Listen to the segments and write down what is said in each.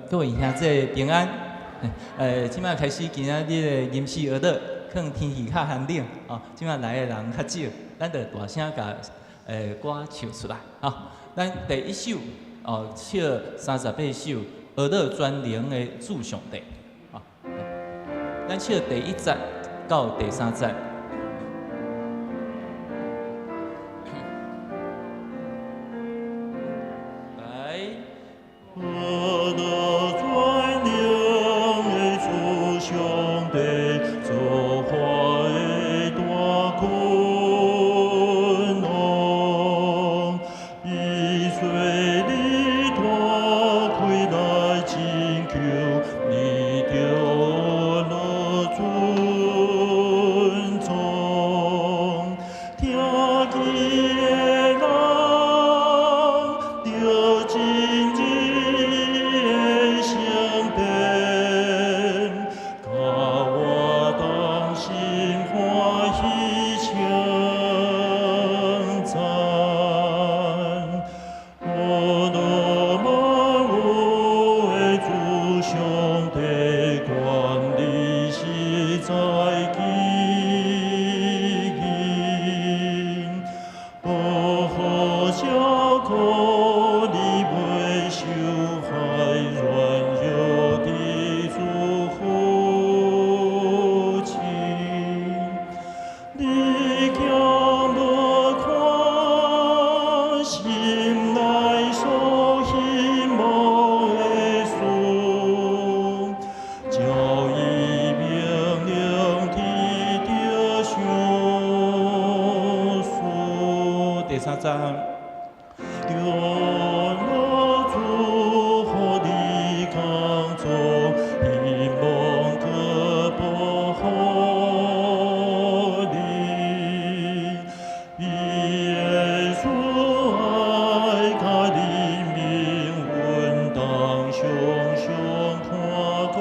各位兄弟平安。這擺開始今仔日的吟詩學樂，可能天氣較寒冷，哦，這擺來的人較少，咱就大聲共歌唱出來。吼，咱第一首哦，唱38首，學樂全能的主上帝。吼，咱唱第一節到第三節。來。學樂全能的主上帝，造化的大君王，伊做你大開來拯救，你著學樂尊崇，聽見的人著真義的聖殿，佮我同心歡喜稱讚。學樂萬有的主上帝，權力實在奇異，無好照顧你袂受害，軟弱的主扶持。你驚無看心內所希望的事，照伊命令得著賞賜。第三節。著樂主予你工作，希望閣保護你。伊的慈愛佮憐憫，阮當常常看顧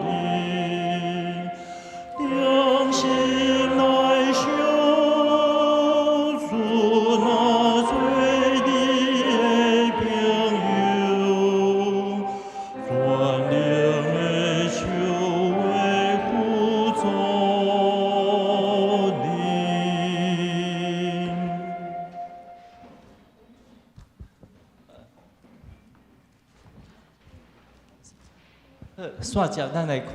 你。定心來想，主若做你的朋友，全能的手會輔助你。好，煞接咱來看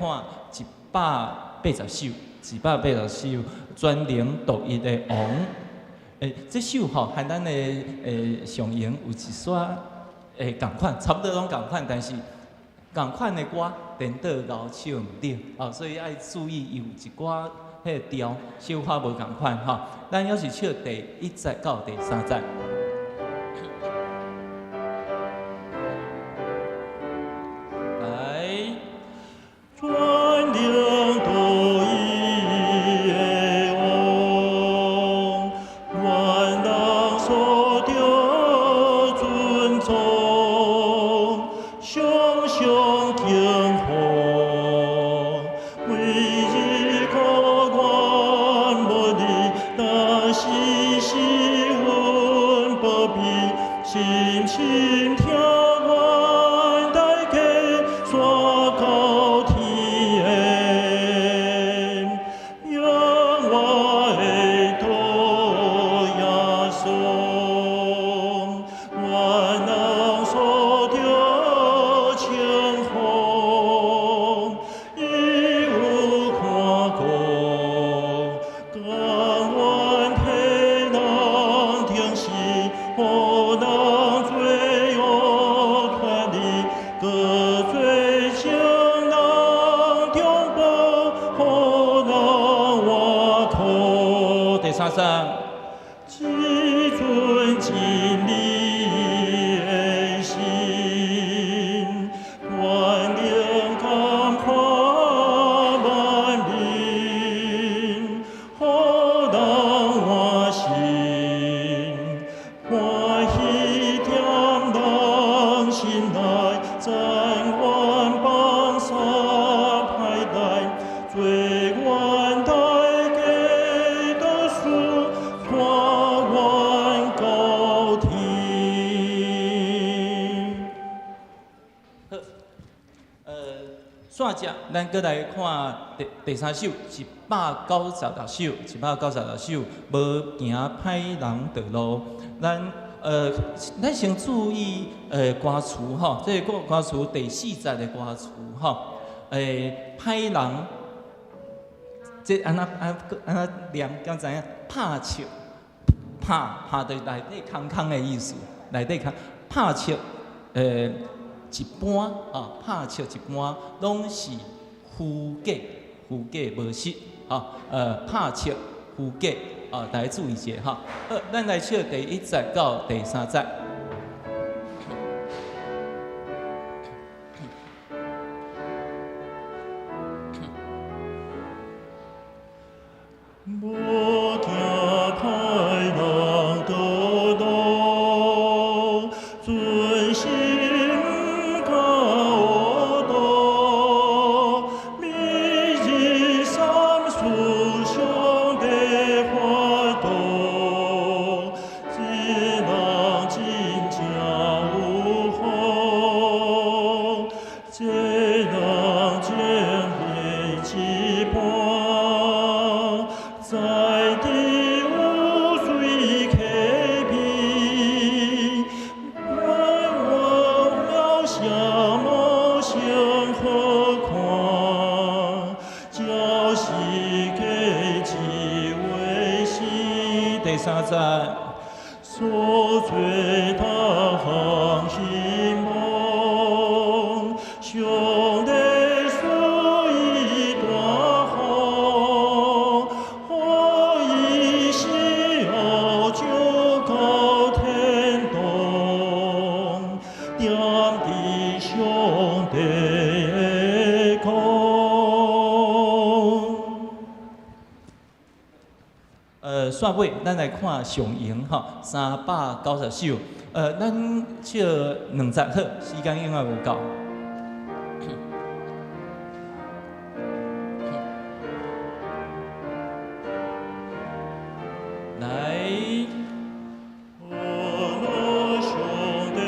180首，180首全能獨一的王。這首吼，和咱的上營有一撮仝款，差不多攏仝款，但是仝款的歌顛倒𠢕唱毋對，哦，所以愛注意伊有一寡彼个調小可無仝款吼。咱猶是唱第一節到第三節。來。全能獨一的王，萬人所著尊崇，常常敬奉，每日可願無你，若時時阮保庇，深深疼阮大家，山到天的，仰我的主耶穌，萬人所著稱頌，伊有看顧，甘願替人釘死，予人罪惡脫離，閣做情人中保，予人活脫。第三節。至尊真理的心，權能感化萬民，予人換心，歡喜踮人心內，讚願放殺歹來，做阮大家的主，全遮，咱閣來看第三首196首，一百九十六首，無行歹人道路。咱先注意歌詞吼，這個歌詞第四節的歌詞吼，歹人，這按怎按按怎念？敢知影？拍笑，拍拍佇內底空空的意思，內底空拍笑，一般啊，拍笑一般攏是虛假，虛假無實，吼，拍笑虛假，啊，大家注意一下吼。好，咱來唱第一節到第三節。無行歹人道路，存心較惡毒，每日三思上帝法度，這人真正有福，這人情非一般。在地有水溪邊，我渺小無相好看，就是假一話是第三節，所做逐項興亡，上帝賜伊大福，予伊死後上到天堂，踮佇上帝的國。煞尾，咱來看上榮吼，390首。咱唱兩節好，時間應該無夠。來，阿樂上帝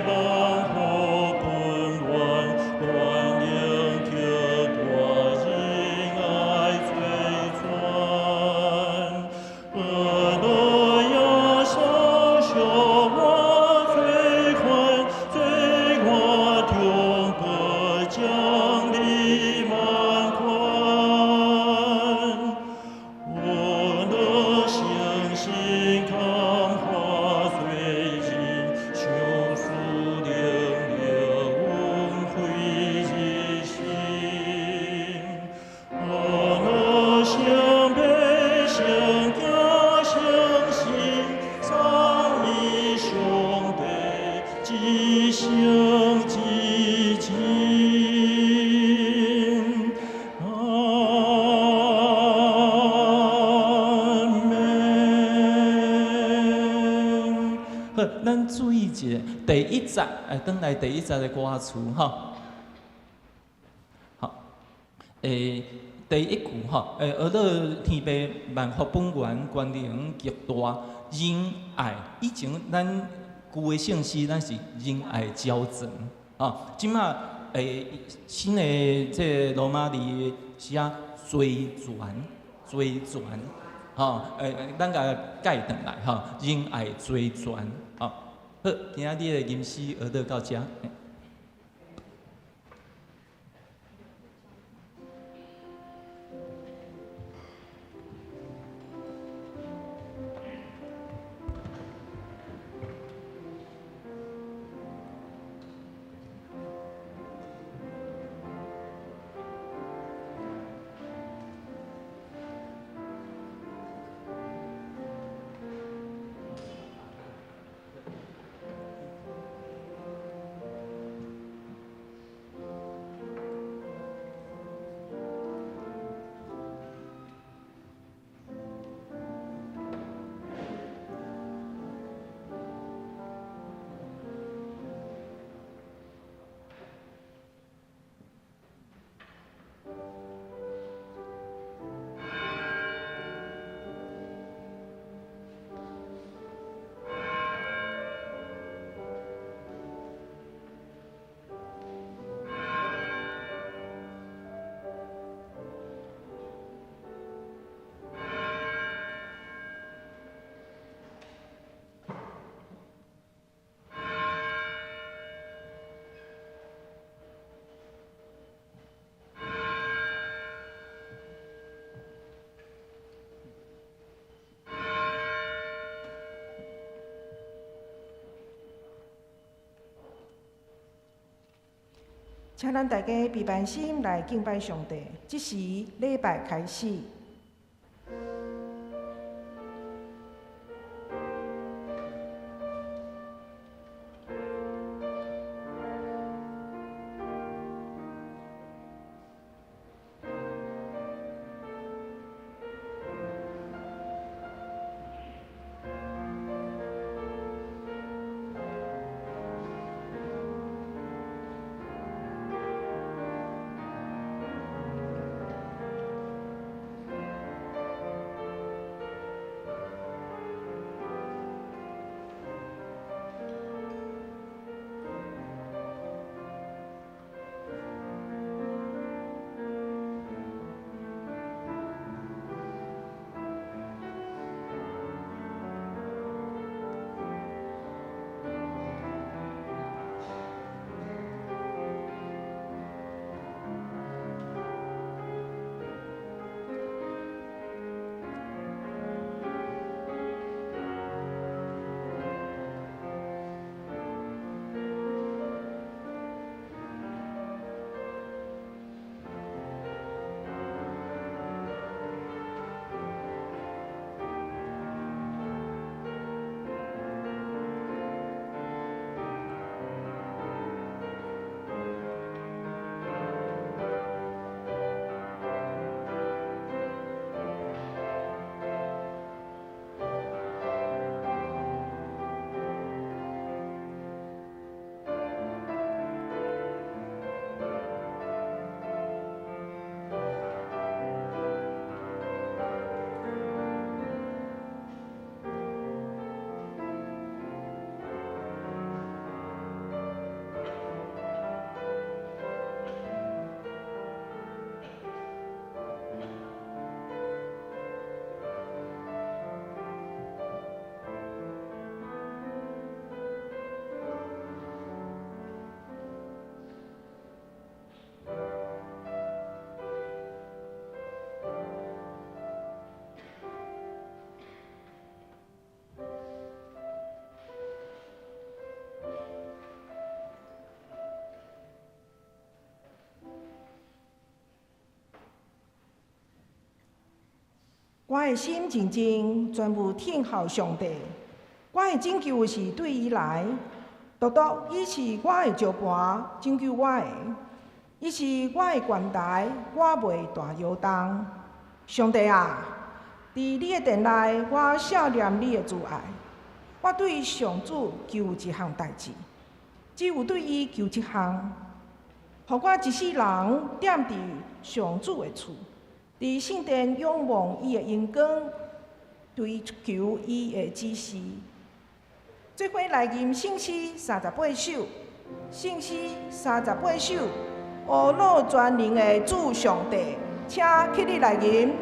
萬福本願，願能得大仁愛最全。阿樂耶穌贖我罪犯，罪我中得獎勵滿款。我樂誠心感化罪人，賞賜靈力恩惠日新。阿樂上百姓行誠實，讚美上帝，一生一世。阿們。好，咱注意一下，第一節，轉來第一節的歌詞吼。好，第一句吼，阿樂天父萬福本源權能極大，仁愛。以前咱舊的聖詩，咱是仁愛澆灌，啊，這馬新的這個羅馬字寫追傳，追傳，吼，咱共改轉來吼，仁愛追傳，吼。好，今仔日的吟詩學到遮。請咱大家閉慢心來敬拜上帝。這時禮拜開始。我的心靜靜，全部聽候上帝。我的拯救是對伊來，獨獨伊是我的石盤，拯救我的。伊是我的懸台，我袂大搖動。上帝啊，佇你的殿內，我想念你的慈愛。我對上主求一項代誌，只有對伊求一項，予我一世人踮佇上主的厝。佇聖殿仰望伊的榮光，追求伊的指示。做伙來吟聖詩三十八首，聖詩三十八首，阿樂全能的主上帝，請起立來吟。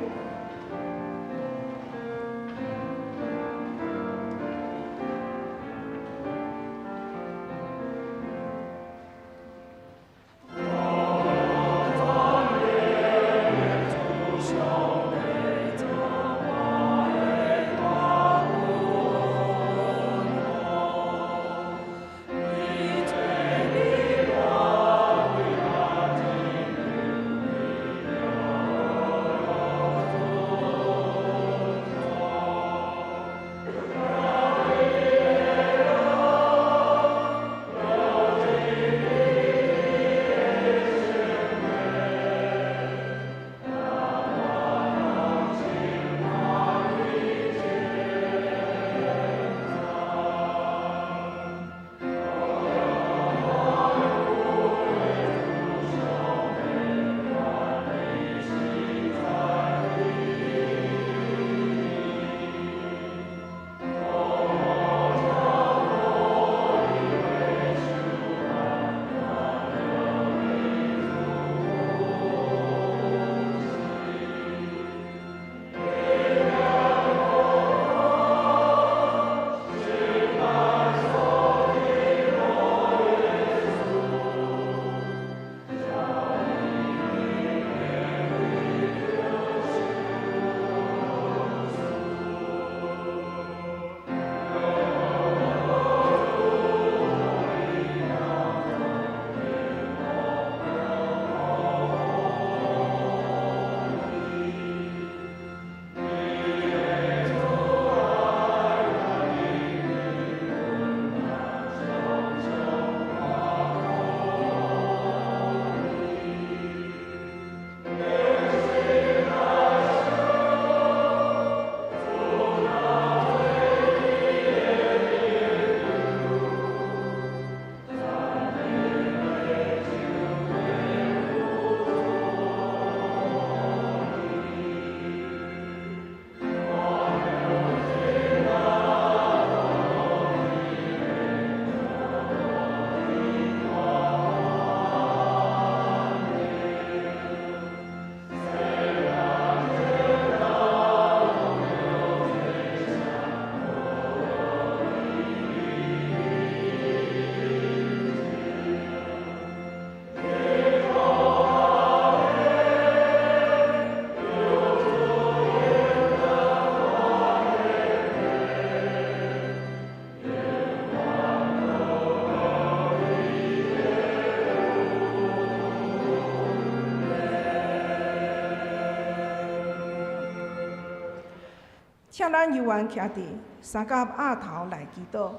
請咱猶原徛佇三甲額頭來祈禱。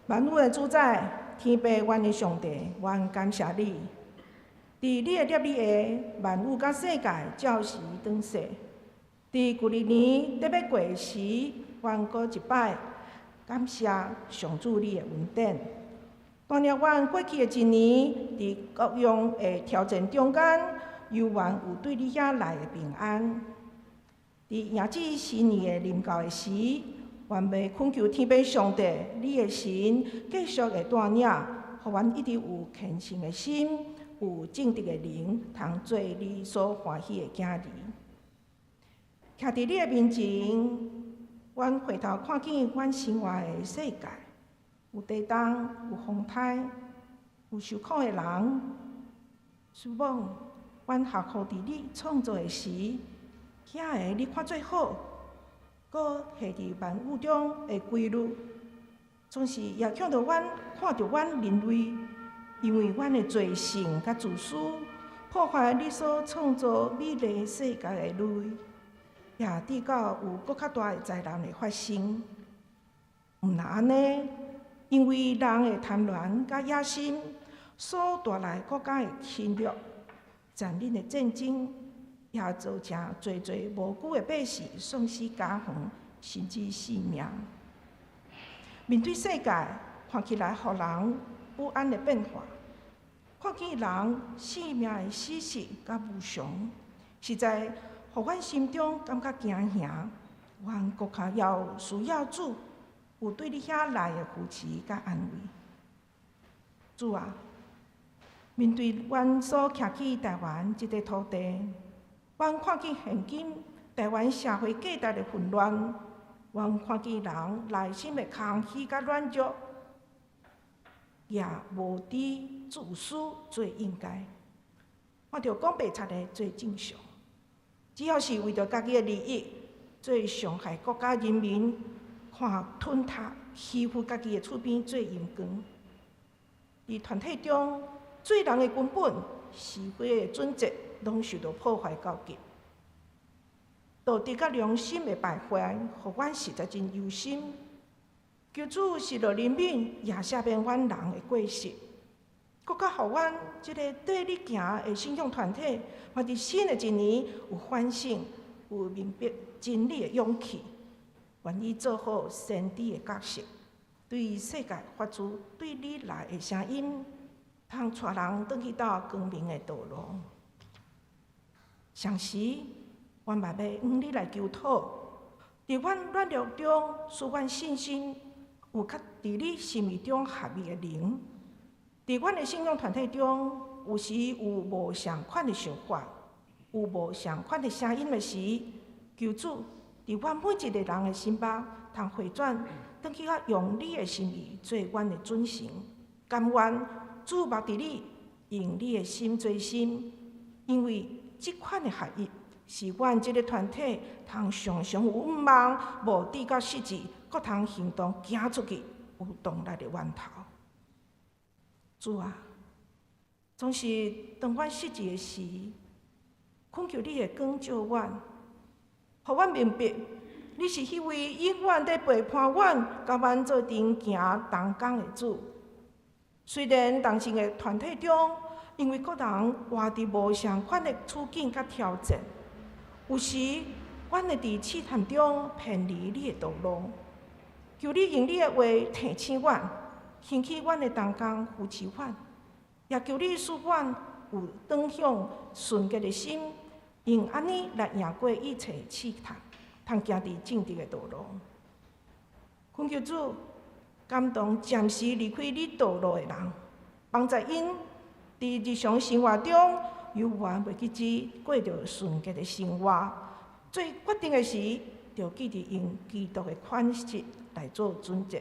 萬有的主宰，天父，阮的上帝，阮感謝你。佇你的攝理下，萬有佮世界照時轉世。佇舊曆年得欲過時，阮閣一擺感謝上主你的恩典。帶領阮過去的一年，佇各樣的挑戰中間，猶原有對你遐來的平安。佇迎接新年的臨到的時，願欲懇求天父上帝，你的神繼續會帶領，予阮一直有虔誠的心，有正直的靈，通做你所歡喜的囝兒。徛佇你的面前，阮回頭看見阮生活的世界，有地動，有風颱，有受苦的人。思想，阮學好佇你創造的時，遐个你看做好，閣下佇萬物中的規律，總是也向著阮看著阮人類，因為阮的罪性佮自私，破壞你所創造美麗世界的類，也致到有閣較大的災難會發生。毋若按呢，因為人的貪婪佮野心所帶來國家的侵略、殘忍的戰爭，也造成濟濟無辜的百姓喪失家園，甚至性命。面對世界看起來予人不安的變化，看見人性命的死失佮無常，實在予阮心中感覺驚嚇。阮閣較要需要主有對你遐來的扶持佮安慰。主啊，面對阮所徛起台灣這塊土地，阮看見現今台灣社會價值的混亂，阮看見人內心的空虛佮軟弱，也無知自私做應該，看著講白賊的做正常，只要是為著家己的利益，做傷害國家人民，看吞吞欺負家己的厝邊做陰光。佇團體中，做人的根本是非的準則，攏受到破壞到極。道德佮良心的敗壞，予阮實在真憂心。求主實落憐憫，也赦免阮人的過失，閣較予阮這个綴你行的信仰團體，嘛佇新的一年有反省、有明白真理的勇氣，願意做好先知的角色，對世界發出對你來的聲音，通帶人轉去到光明的道路。同時，阮嘛欲向你來求討，佇阮軟弱中，使阮信心有較佇你心意中合意的靈。佇阮的信仰團體中，有時有無仝款的想法，有無仝款的聲音的時，求主佇阮每一個人的心腹通回轉，轉去較用你的心意做阮的準繩，甘願注目佇你，用你的心做心，因為這款的合一是阮這个團體通常常有向望，無致到失志，閣通行動行出去有動力的源頭。主啊，總是當阮失志的時，懇求你的光照阮，予阮明白，你是彼位永遠佇陪伴阮、佮阮做陣行同工的主。雖然同性的團體中，因為各人活佇無仝款的處境佮挑戰，有時阮會佇試探中偏離你的道路。求你用你的話提醒阮，興起阮的同工扶持阮，也求你使阮有轉向純潔的心，用按呢來贏過一切試探，通行佇正直的道路。懇求主感動暫時離開你道路的人，幫助𪜶佇日常生活中猶原袂記得過著純潔的生活。做決定的時，著記得用基督的款式來做準則，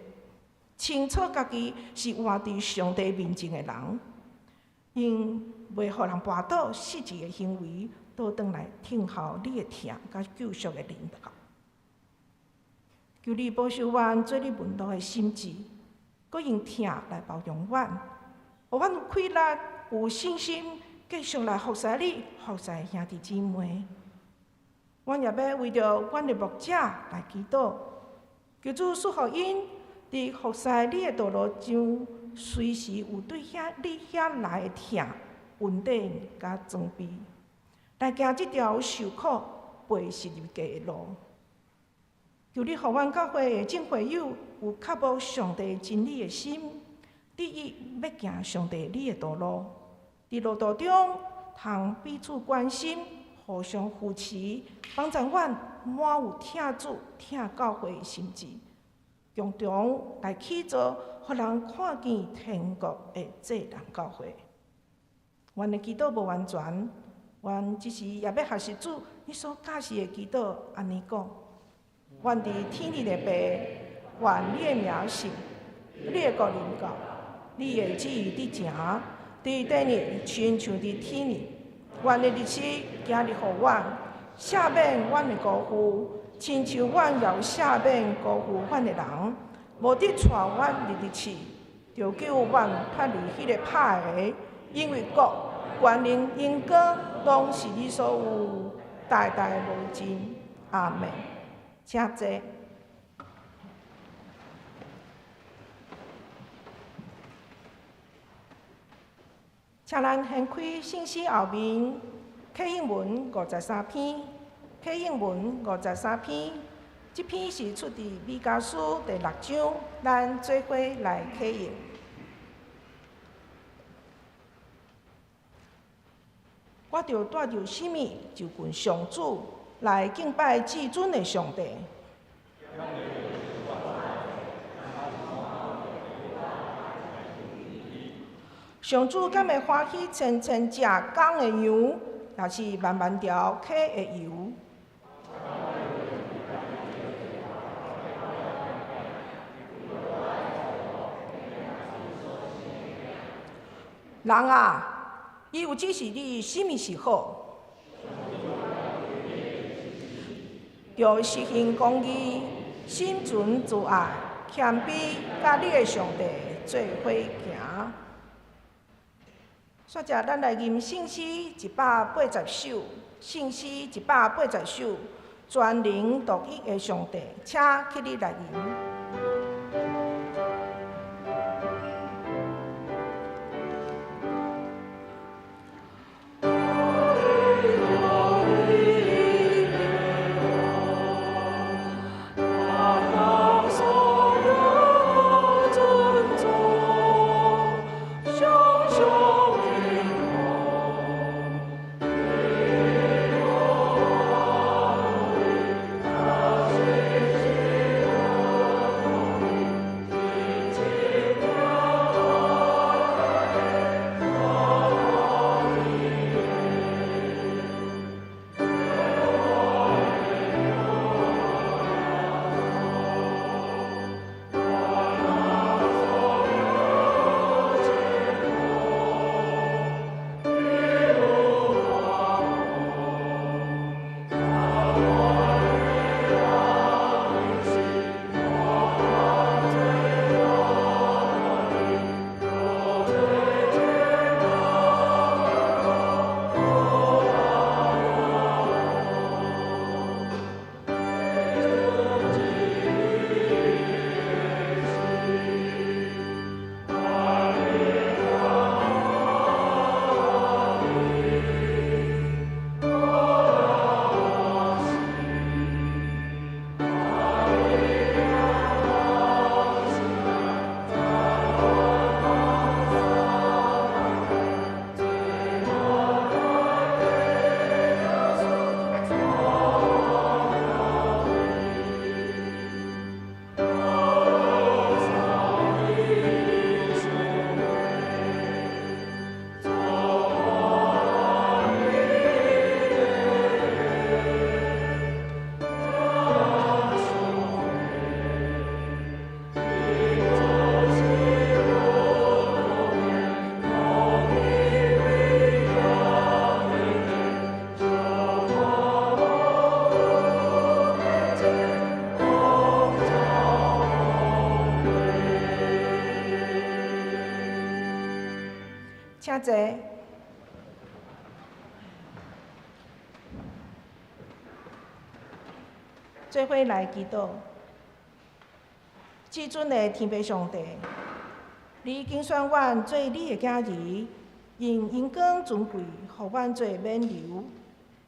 清楚家己是活佇上帝面前的人，𪜶袂予人跋倒失志的行為，倒轉來聽候你的疼佮救贖的臨到。求你保守阮做你門徒的心志，閣用疼來包容阮，予阮有氣力、有信心，繼續來服侍你，服侍兄弟姊妹。阮也欲為著阮的牧者來祈禱，求主賜予𪜶佇服侍你的道路上，隨時有對遐你遐來的疼、恩典佮裝備，來行這條受苦背十字架的路。求你予阮教會的眾會友有渴慕上帝真理的心，第一欲行上帝你的道路，佇路途中通彼此關心，互相扶持，幫助阮滿有疼主、疼教會的心志，共同來起造，予人看見天國的濟南教會。阮的祈禱無完全，阮只是也欲學習主你所教示的祈禱，按呢講：阮佇天頂的父，願你的名聖，你的國臨到，你的旨意得成，佇地裡親像佇天裡。阮的日子今日予阮，赦免阮的辜負，親像阮也有赦免辜負阮的人，無得帶阮入去試，著救阮脫離彼个歹的，因為國、權能、榮光，攏是你所有，代代無盡。阿們。請坐。請咱掀開聖詩後面，啟應文53篇，啟應文五十三篇，這篇是出佇彌迦書第六章，咱做伙來啟應。我著帶著啥物就近上主來敬拜至尊的上帝。上主敢會歡喜千千隻公的羊，抑是萬萬條溪的油？人啊，伊有指示你啥物是好，著實行公義，心存慈愛，謙卑，佮你的上帝做伙行。煞者，咱來吟聖詩180首，聖詩180首，全能獨一的上帝，請起立來吟。請坐。做伙來祈禱。至尊的天父上帝，你揀選阮做你的囝兒，用榮光尊貴，予阮做免流。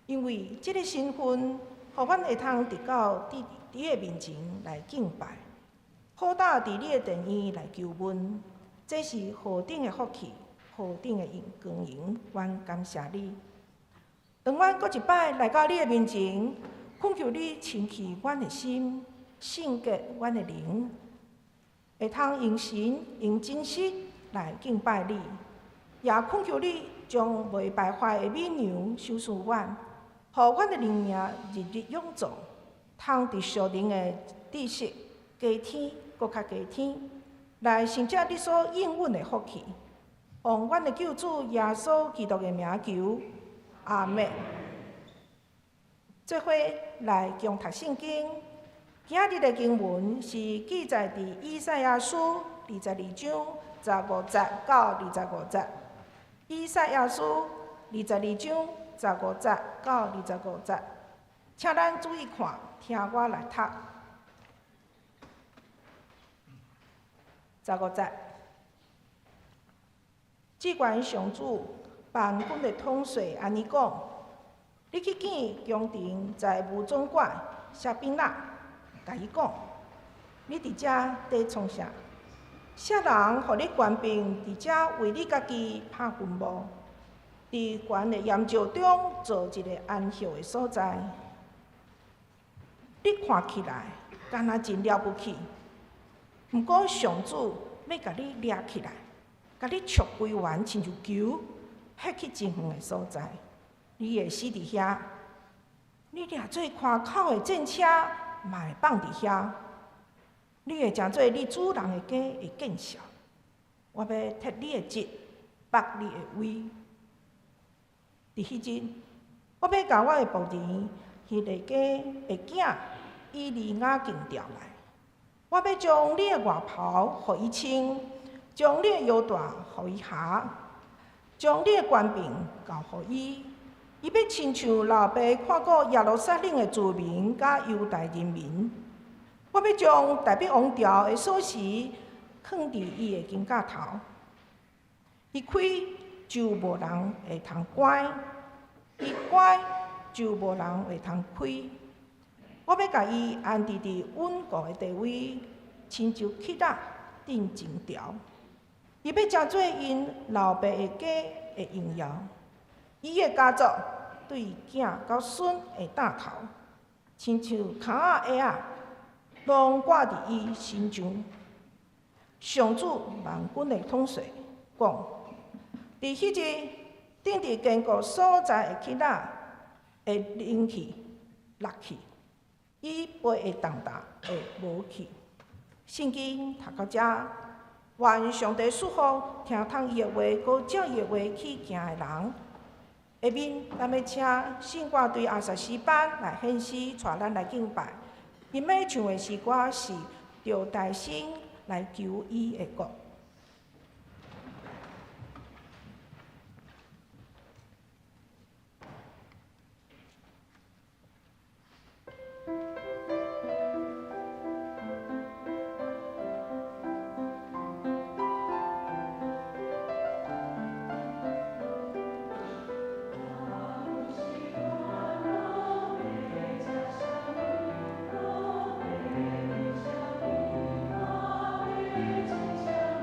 因為這个身份，予阮會通佇到佇你的面前來敬拜，好膽佇你的殿院來求問，這是何等的福氣，何等的光榮，阮感謝你。當阮閣一擺來到你的面前，懇求你清去阮的心，聖潔阮的靈，會通用神用真實來敬拜你，也懇求你將袂敗壞的美糧賞賜阮，予阮的靈命日日勇壯，通佇屬靈的知識加添，閣較加添，來承接你所應允的福氣。奉阮的救主耶穌基督的名求，阿們。做伙來共讀聖經，今日的經文是記載佇以賽亞書22章15節到25節。以賽亞書二十二章十五節到二十五節，請咱注意看，聽我來讀。十五節，至懸上主萬軍的統帥按呢講：你去見宮廷財務總管舍比納，共伊講：你佇遮佇創啥？啥人予你權柄佇遮為你家己拍墳墓？佇懸的岩石中做一個安歇的所在。你看起來敢若真了不起，毋過上主欲共你掠起來，共你戳規圓，親像球，彼去真遠的所在。你會死佇遐，你掠做寬口的戰車嘛會放佇遐。你會成做你主人的家的見笑。我欲撤你的職，縛你的威。佇彼日，我欲共我的僕人希利家的囝以利亞敬調來。我欲將你的外袍予伊穿，將你的腰帶予伊縖，將你的權柄交予伊。伊欲親像老爸看顧耶路撒冷的子民佮猶大人民。我欲將大衛王朝的鎖匙囥佇伊的肩胛頭，伊開就無人會通關，伊關就無人會通開。我欲共伊安置佇穩固的地位，親像起早鎮前朝。伊欲成做𪜶老爸的家的榮耀，伊的家族對囝到孫的擔頭，親像坩仔鞋仔，攏掛佇伊身上。上主萬軍的統帥講：佇彼日，釘佇堅固所在的起仔會零去、落去，伊背的重擔會無去。聖經讀到遮，願上帝賜福聽通伊的話，閣照伊的話去行的人。下面咱欲請聖歌隊阿薩詩班來獻詩，帶咱來敬拜。𪜶欲唱的詩歌是《著大聲來求伊的國》。 老爸食啥物？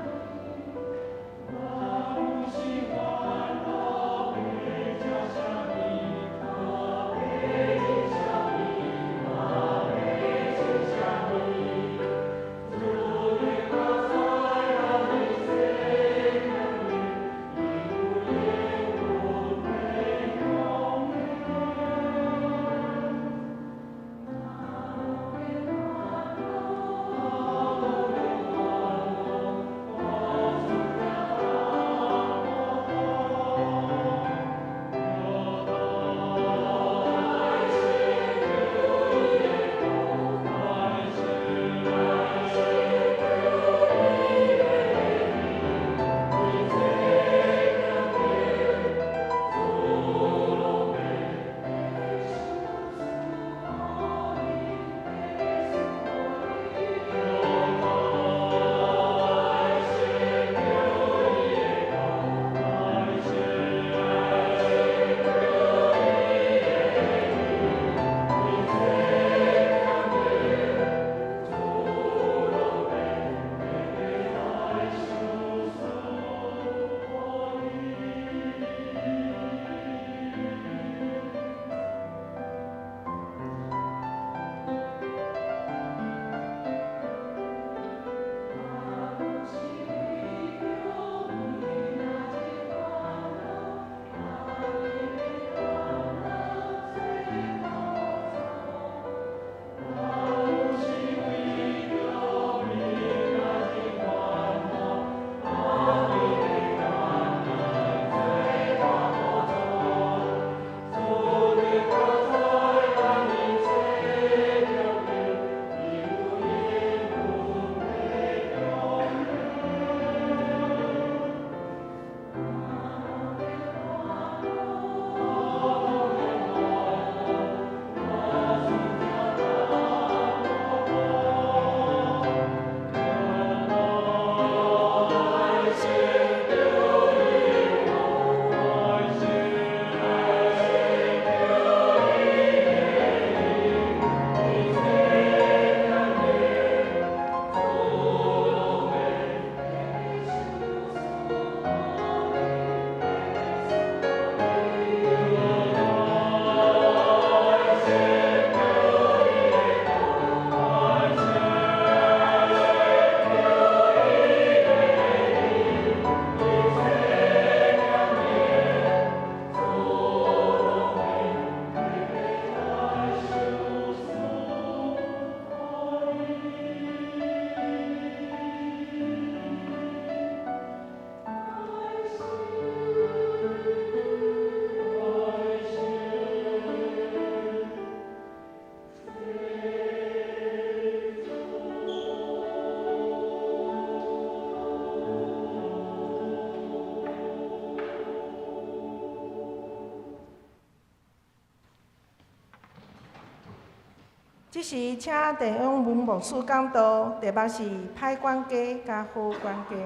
這時請鄭永文牧師講道，題目是歹管家佮好管家。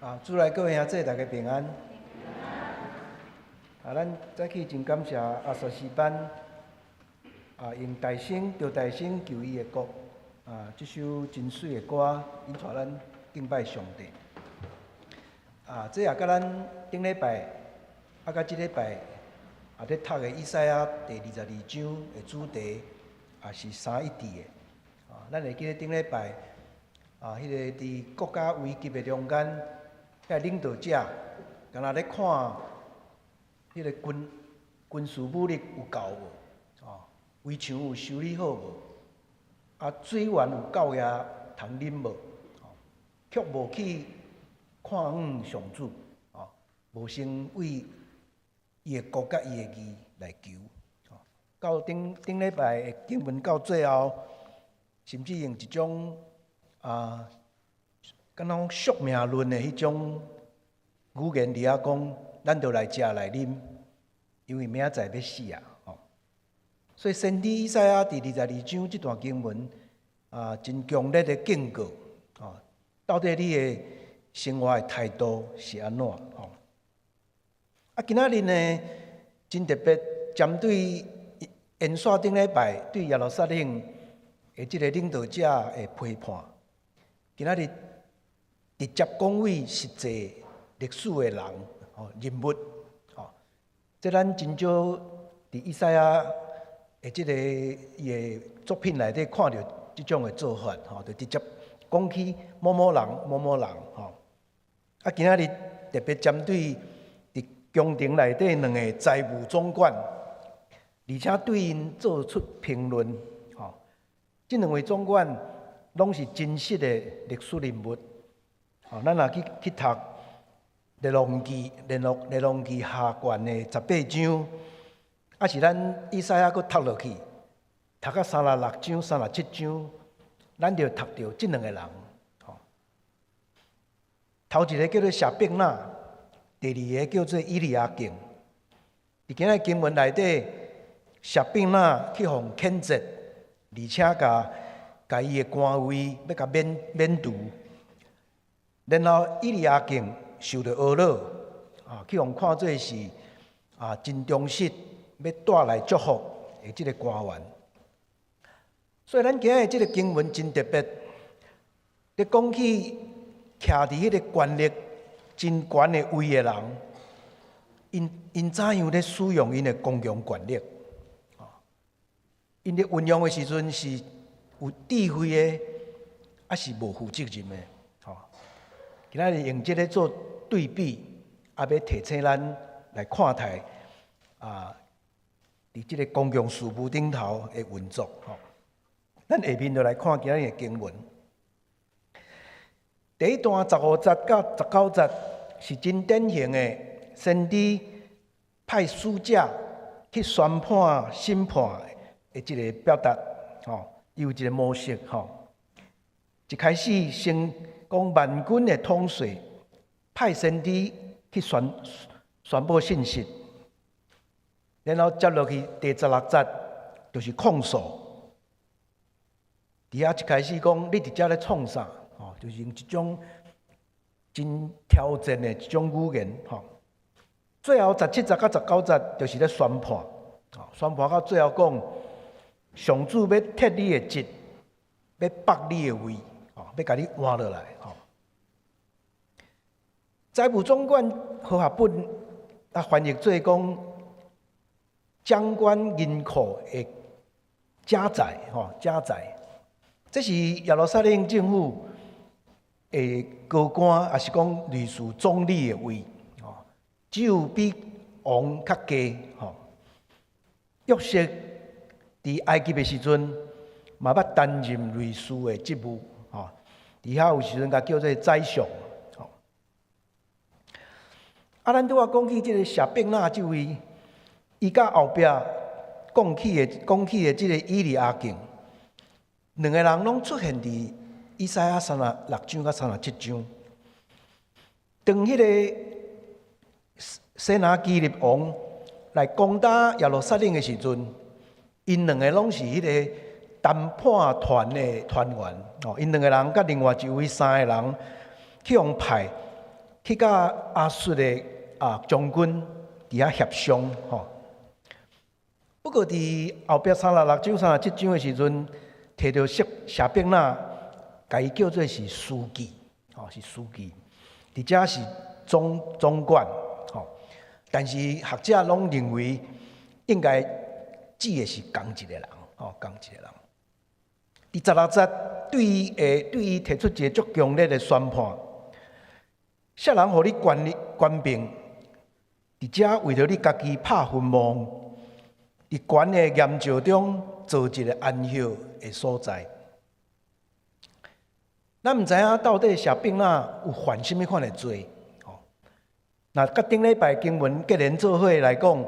啊，主內各位兄弟，大家平安。啊，咱早起真感謝阿碩士班，啊，用大聲著大聲求伊的國，啊，這首真媠的歌，引帶咱敬拜上帝。啊，這也佮咱頂禮拜，啊，佮這禮拜啊，咧讀的以賽亞第二十二章的主題，也是相一致的。啊，咱會記得頂禮拜，啊，彼个佇國家危急的中間，遐領導者，敢若咧看，彼个軍事武力有夠無？哦，圍牆有修理好無？啊，水源有夠額通啉無？哦，卻無去看向上主，哦，無先為伊的國佮伊的義來求。哦，到頂頂禮拜的經文到最後，甚至用一種啊，敢若講宿命論的彼種語言佇遐講，咱著來食來啉，因為明仔載欲死啊！吼，所以先知以賽亞佇二十二章這段經文啊，真強烈的警告，吼，到底你的生活的態度是按怎？吼，啊，今仔日呢，真特別針對延續頂禮拜對耶路撒冷的這個領導者的批判，今仔日直接講為實際歷史的人，吼人物，吼，這咱真少佇以賽亞的這個伊的作品內底看著這種的做法，吼，就直接講起某某人、某某人，吼。啊，今仔日特別針對佇宮廷內底兩個財務總管，而且對𪜶做出評論，吼。這兩位總管攏是真實的歷史人物，吼。咱若去讀《列王記》、《列王記下卷》的十八章，抑是咱以賽亞閣讀落去，讀到36章、37章，咱就讀著這兩個人。吼，頭一個叫做謝伯納，第二個叫做以利亞敬。佇今仔經文內底，謝伯納去予譴責，而且共伊的官位欲共免除。然後以利亞敬受著呵咾，啊，去予看做是啊真忠實，欲帶來祝福的這個官員。所以咱今仔這個經文真特別，咧講起徛佇彼個權力真懸的位的人，𪜶𪜶怎樣咧使用𪜶的公共權力？𪜶咧運用的時陣是有智慧的，抑是無負責任的？吼，今仔日用這個做對比，啊，欲提醒咱來看待啊，佇這個公共事務頂頭的運作。吼，咱下面就來看今仔日的經文。第一段十五節到十九節是真典型的先知派使者去宣判審判的這個表達，吼，伊有一個模式，吼。一開始先講萬軍的統帥派先知去宣布信息，然後接落去第十六節就是控訴。佇遐一開始講你佇遮咧創啥？吼，就是用一種真挑戰的一種語言，吼。最後十七節到十九節就是咧宣判，宣判到最後講，上主欲撤你的職，欲縛你的位，吼，欲共你換落來，吼。財務總管和合本啊，翻譯做講掌管銀庫的家宰，吼，家宰，這是耶路撒冷政府的高官，抑是講類似總理的位，吼，只有比王較低，吼。約瑟佇埃及的時陣，嘛捌擔任類似的職務，吼。佇遐有時陣共叫做宰相，吼。啊，咱拄仔講起這個謝伯納這位，伊佮後壁講起的這個以利亞敬，兩個人攏出現佇以賽亞三十六章佮三十七章。當彼個西拿基立王來攻打耶路撒冷的時陣， 𪜶兩个攏是彼个談判團的團員，哦，𪜶兩个人佮另外一位三个人去予派去佮亞述的將軍佇遐協商，吼。不過佇後壁36章、37章的時陣，提著謝謝伯納，共伊叫做是書記，吼，是書記，佇遮是總管，吼。但是學者攏認為應該指的是仝一個人，吼，仝一個人。佇16節對伊提出一个足強烈的宣判：啥人予你權力權柄？佇遮為著你家己拍墳墓，佇懸的岩石中做一个安歇的所在。咱毋知影到底謝伯納有犯啥物款的罪？吼，若佮頂禮拜經文結連做伙來講，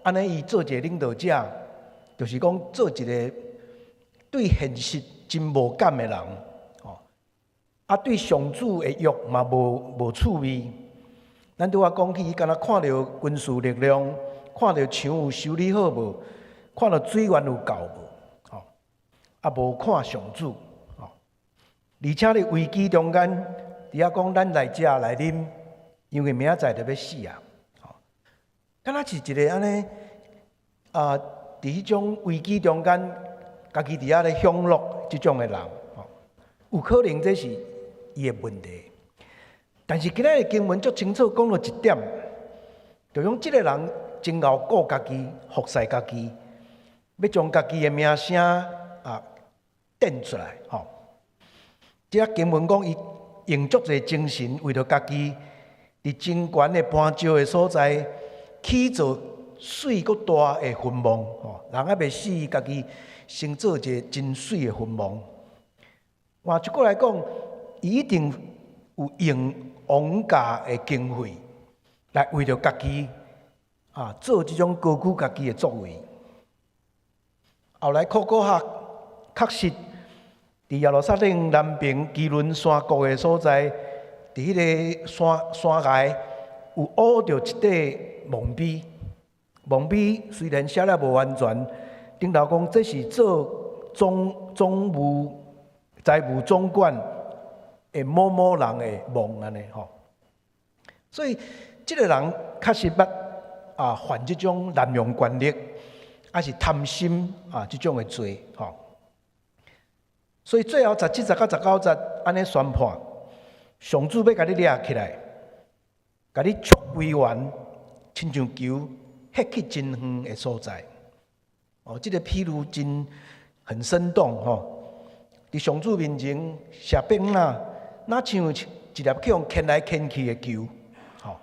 按呢伊做一個領導者，就是講做一個對現實真無感的人，吼，啊對上主的約嘛無趣味。咱拄仔講起，伊敢若看著軍事力量，看著牆有修理好無，看著水源有夠無，吼，啊無看上主。而且佇危機中間，佇遐講咱來食來啉，因為明仔載就欲死啊！吼，敢若是一个按呢啊，佇彼種危機中間，家己佇遐咧享樂這種的人，吼，有可能這是伊的問題。但是今仔日經文足清楚講著一點，就講這个人真𠢕顧家己，服侍家己，欲將家己的名聲展出來，吼。這經文講，伊用足濟精神，為著家己佇真懸的磐石的所在起造媠閣大的墳墓，吼，人猶未死，家己先做一个真媠的墳墓。換一句來講，伊一定有用王家的經費來為著家己做這種高舉家己的作為。後來考古學確實佇耶路撒冷南邊基倫山谷的所在，佇彼个山崖有挖著一塊墓碑。墓碑雖然寫了無完全，頂頭講這是做總務財務總管的某某人的墓按呢吼。所以這个人確實捌犯這種濫用權力，抑是貪心這種的罪吼。所以最後17節佮19節按呢宣判，上主欲共你掠起來，共你束歸原，親像球彼去真遠的所在。哦，這个譬喻真很生動吼。佇上主面前，謝伯納，若像一粒去予牽來牽去的球。吼，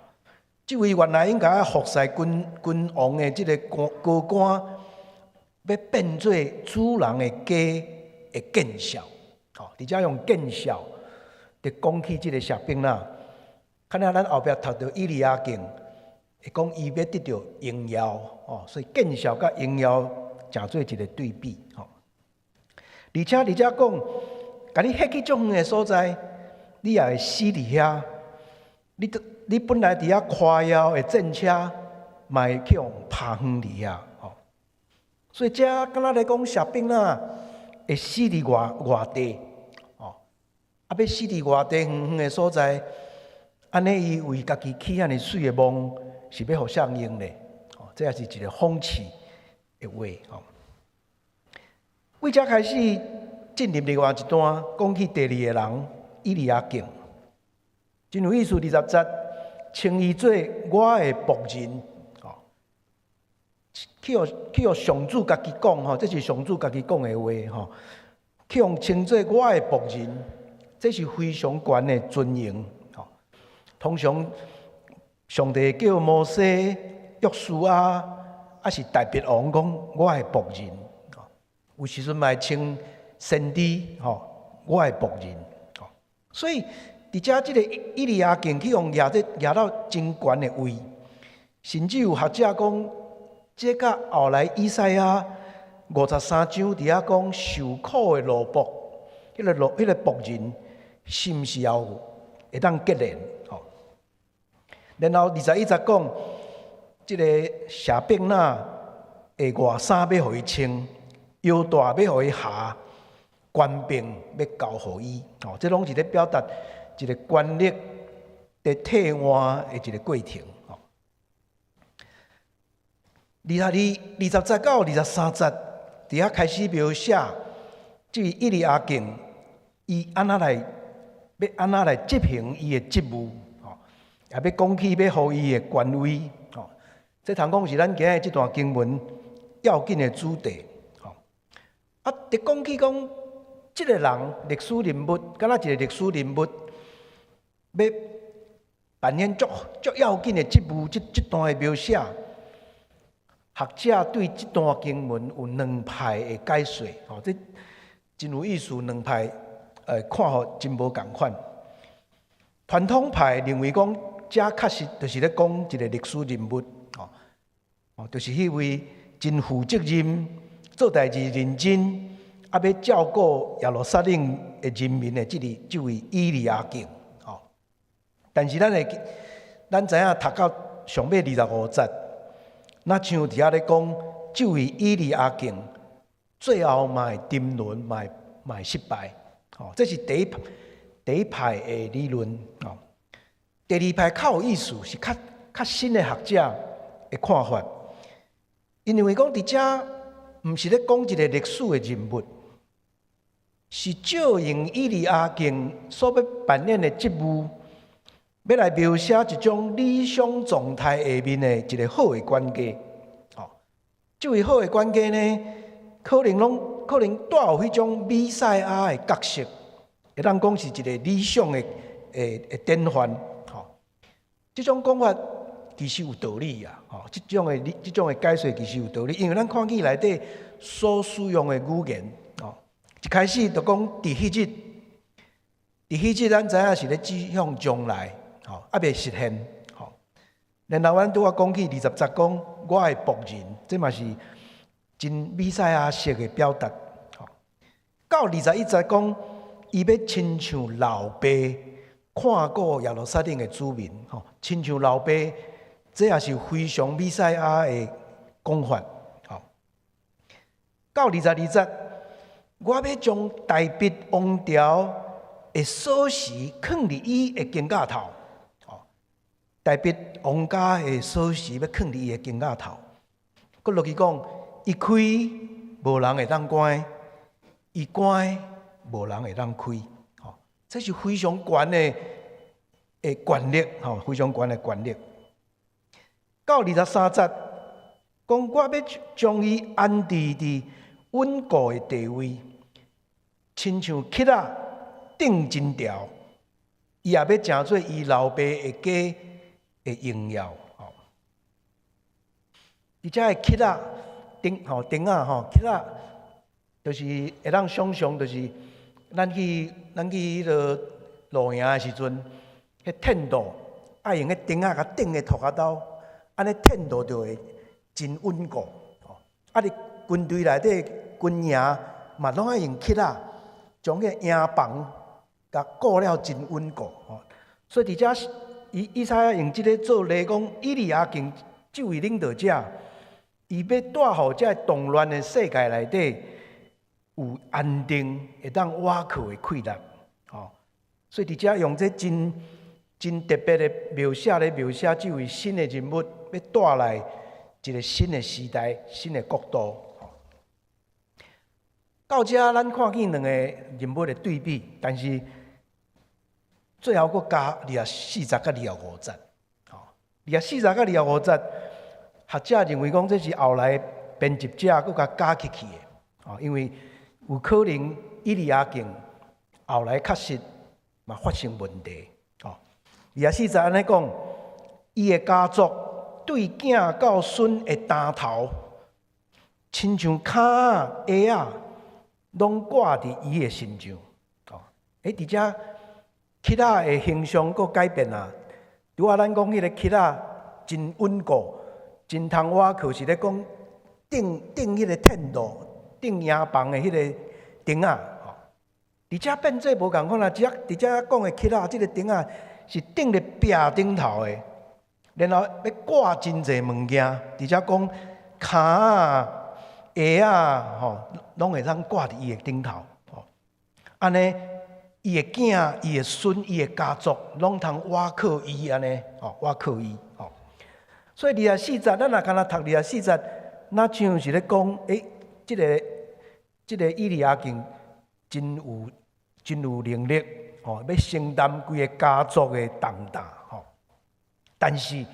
這位原來應該服侍君王的這个官高官，欲變做主人的家的見笑，吼，佇遮用見笑，就講起這个謝伯納，可能咱後壁讀著以利亞敬，會講伊欲得著榮耀，哦，所以見笑佮榮耀誠做一个對比，吼。而且佇遮講，共你彼去足遠的所在，你也會死佇遐。你本來佇遐誇耀的戰車，嘛會去予拋遠佇遐，吼。所以遮敢若來講謝伯納會死佇外地，哦，啊，欲死佇外地遠遠的所在，按呢伊為家己起按呢媠的墓，是欲予啥人用咧？哦，這也是一个諷刺的話，吼。為遮開始進入另外一段，講起第二个人以利亞敬，真有意思。20節稱伊做我的僕人，哦，去予上主家己講吼，這是上主家己講的話吼，去予稱做我的僕人，這是非常懸的尊榮。吼，通常上帝叫摩西、約書亞，抑是大衛王講我的僕人，有時陣嘛會稱先知吼，我的僕人。所以佇遮這个以利亞敬去予舉這舉到真懸的位，甚至有學者講，這佮後來以賽亞53章佇遐講受苦的奴僕，彼个僕人，是毋是也有會當結連？吼。然後21節講，這个謝伯納的外衫欲予伊穿，腰帶欲予伊縖，權柄欲交予伊。哦，這攏是咧表達一個權力佇替換的一個過程。吼，22、20節到23節，佇遐開始描寫，這位以利亞敬，伊按怎來，欲按怎來執行伊的職務，吼，也欲講起欲予伊的權威，吼。這通講是咱今日這段經文要緊的主題，吼。啊，佇講起講，這個人歷史人物，敢若一個歷史人物，欲扮演足足要緊的職務，這段的描寫，學者對這段經文有兩派的解說，吼，這真有意思，兩派看法真無仝款。傳統派認為講，這確實就是咧講一個歷史人物，吼，哦，就是彼位真負責任、做代誌認真，啊，欲照顧耶路撒冷的人民的這位以利亞敬，吼。但是咱知影讀到上尾25節，若像佇遐咧講，這位以利亞敬最後嘛會沉淪，嘛會失敗，吼，這是第一派的理論，吼。第二派較有意思，是較新的學者的看法，𪜶認為講佇遮毋是咧講一個歷史的人物，是借用以利亞敬所欲扮演的職務，欲來描寫一種理想狀態下面的一個好的管家。哦，這位好的管家呢，可能攏可能帶有彼種彌賽亞的角色，會當講是一個理想的典範。吼，這種講法其實有道理啊！吼，這種的解說其實有道理，因為咱看見內底所使用的語言，吼，一開始就講佇彼日，佇彼日咱知影是咧指向將來，吼，猶未實現，吼。然後阮拄仔講起20節講我的僕人，這嘛是真彌賽亞式的表達，吼。到21節講，伊欲親像老爸看顧耶路撒冷的子民，吼，親像老爸，這也是非常彌賽亞的講法，吼。到22節，我欲將大衛王朝的鎖匙囥佇伊的肩胛頭，吼，大衛王家的鎖匙欲囥佇伊的肩胛頭。閣落去講，伊開無人會當關，伊關無人會當開，吼，這是非常懸的權力，吼，非常懸的權力。到23節，講我欲將伊安置佇穩固的地位，親像橐仔釘金條，伊也欲成做伊老爸的家的榮耀。吼，佇遮的橐仔釘吼釘仔吼橐仔，就是會當想象，就是咱去彼个露營的時陣，彼テント愛用彼釘仔共釘佇塗跤兜，按呢テント就會真穩固。吼，啊，佇軍隊內底軍營嘛，攏愛用橐仔將彼個營房共固了真穩固。吼，所以佇遮以賽亞用這个做例講，以利亞敬這位領導者，伊欲帶予這個動亂的世界內底有安定、會當倚靠的氣力。吼，所以佇遮用這真真特別的描寫咧描寫這位新的人物，欲帶來一個新的時代、新的國度。到遮咱看見兩個人物的對比，但是最後閣加24節佮25節。吼，24節佮25節，學者認為講這是後來編輯者閣共加起去的。吼，因為有可能以利亞敬後來確實嘛發生問題。吼，24節按呢講，伊的家族對囝到孫的擔頭，親像跤仔、鞋仔，攏掛佇伊的身上。哦，欸，佇遮橐仔的形象閣改變啊！拄仔咱講彼个橐仔真穩固，真通倚靠，是咧講釘釘彼個テント、釘營房的彼个釘仔。吼，佇遮變做無仝款啊！佇遮講的橐仔，這个釘仔是釘佇壁頂頭的，然後欲掛真濟物件。佇遮講跤仔、鞋仔吼，攏會當掛佇伊的頂頭。吼，按呢，伊的囝、伊的孫、伊的家族，攏通倚靠伊按呢，吼，倚靠伊，吼。所以二十四節，咱若干焦讀二十四節，若像是咧講，欸，這個以利亞敬真有能力，吼，欲承擔規个家族的重擔，吼。但是，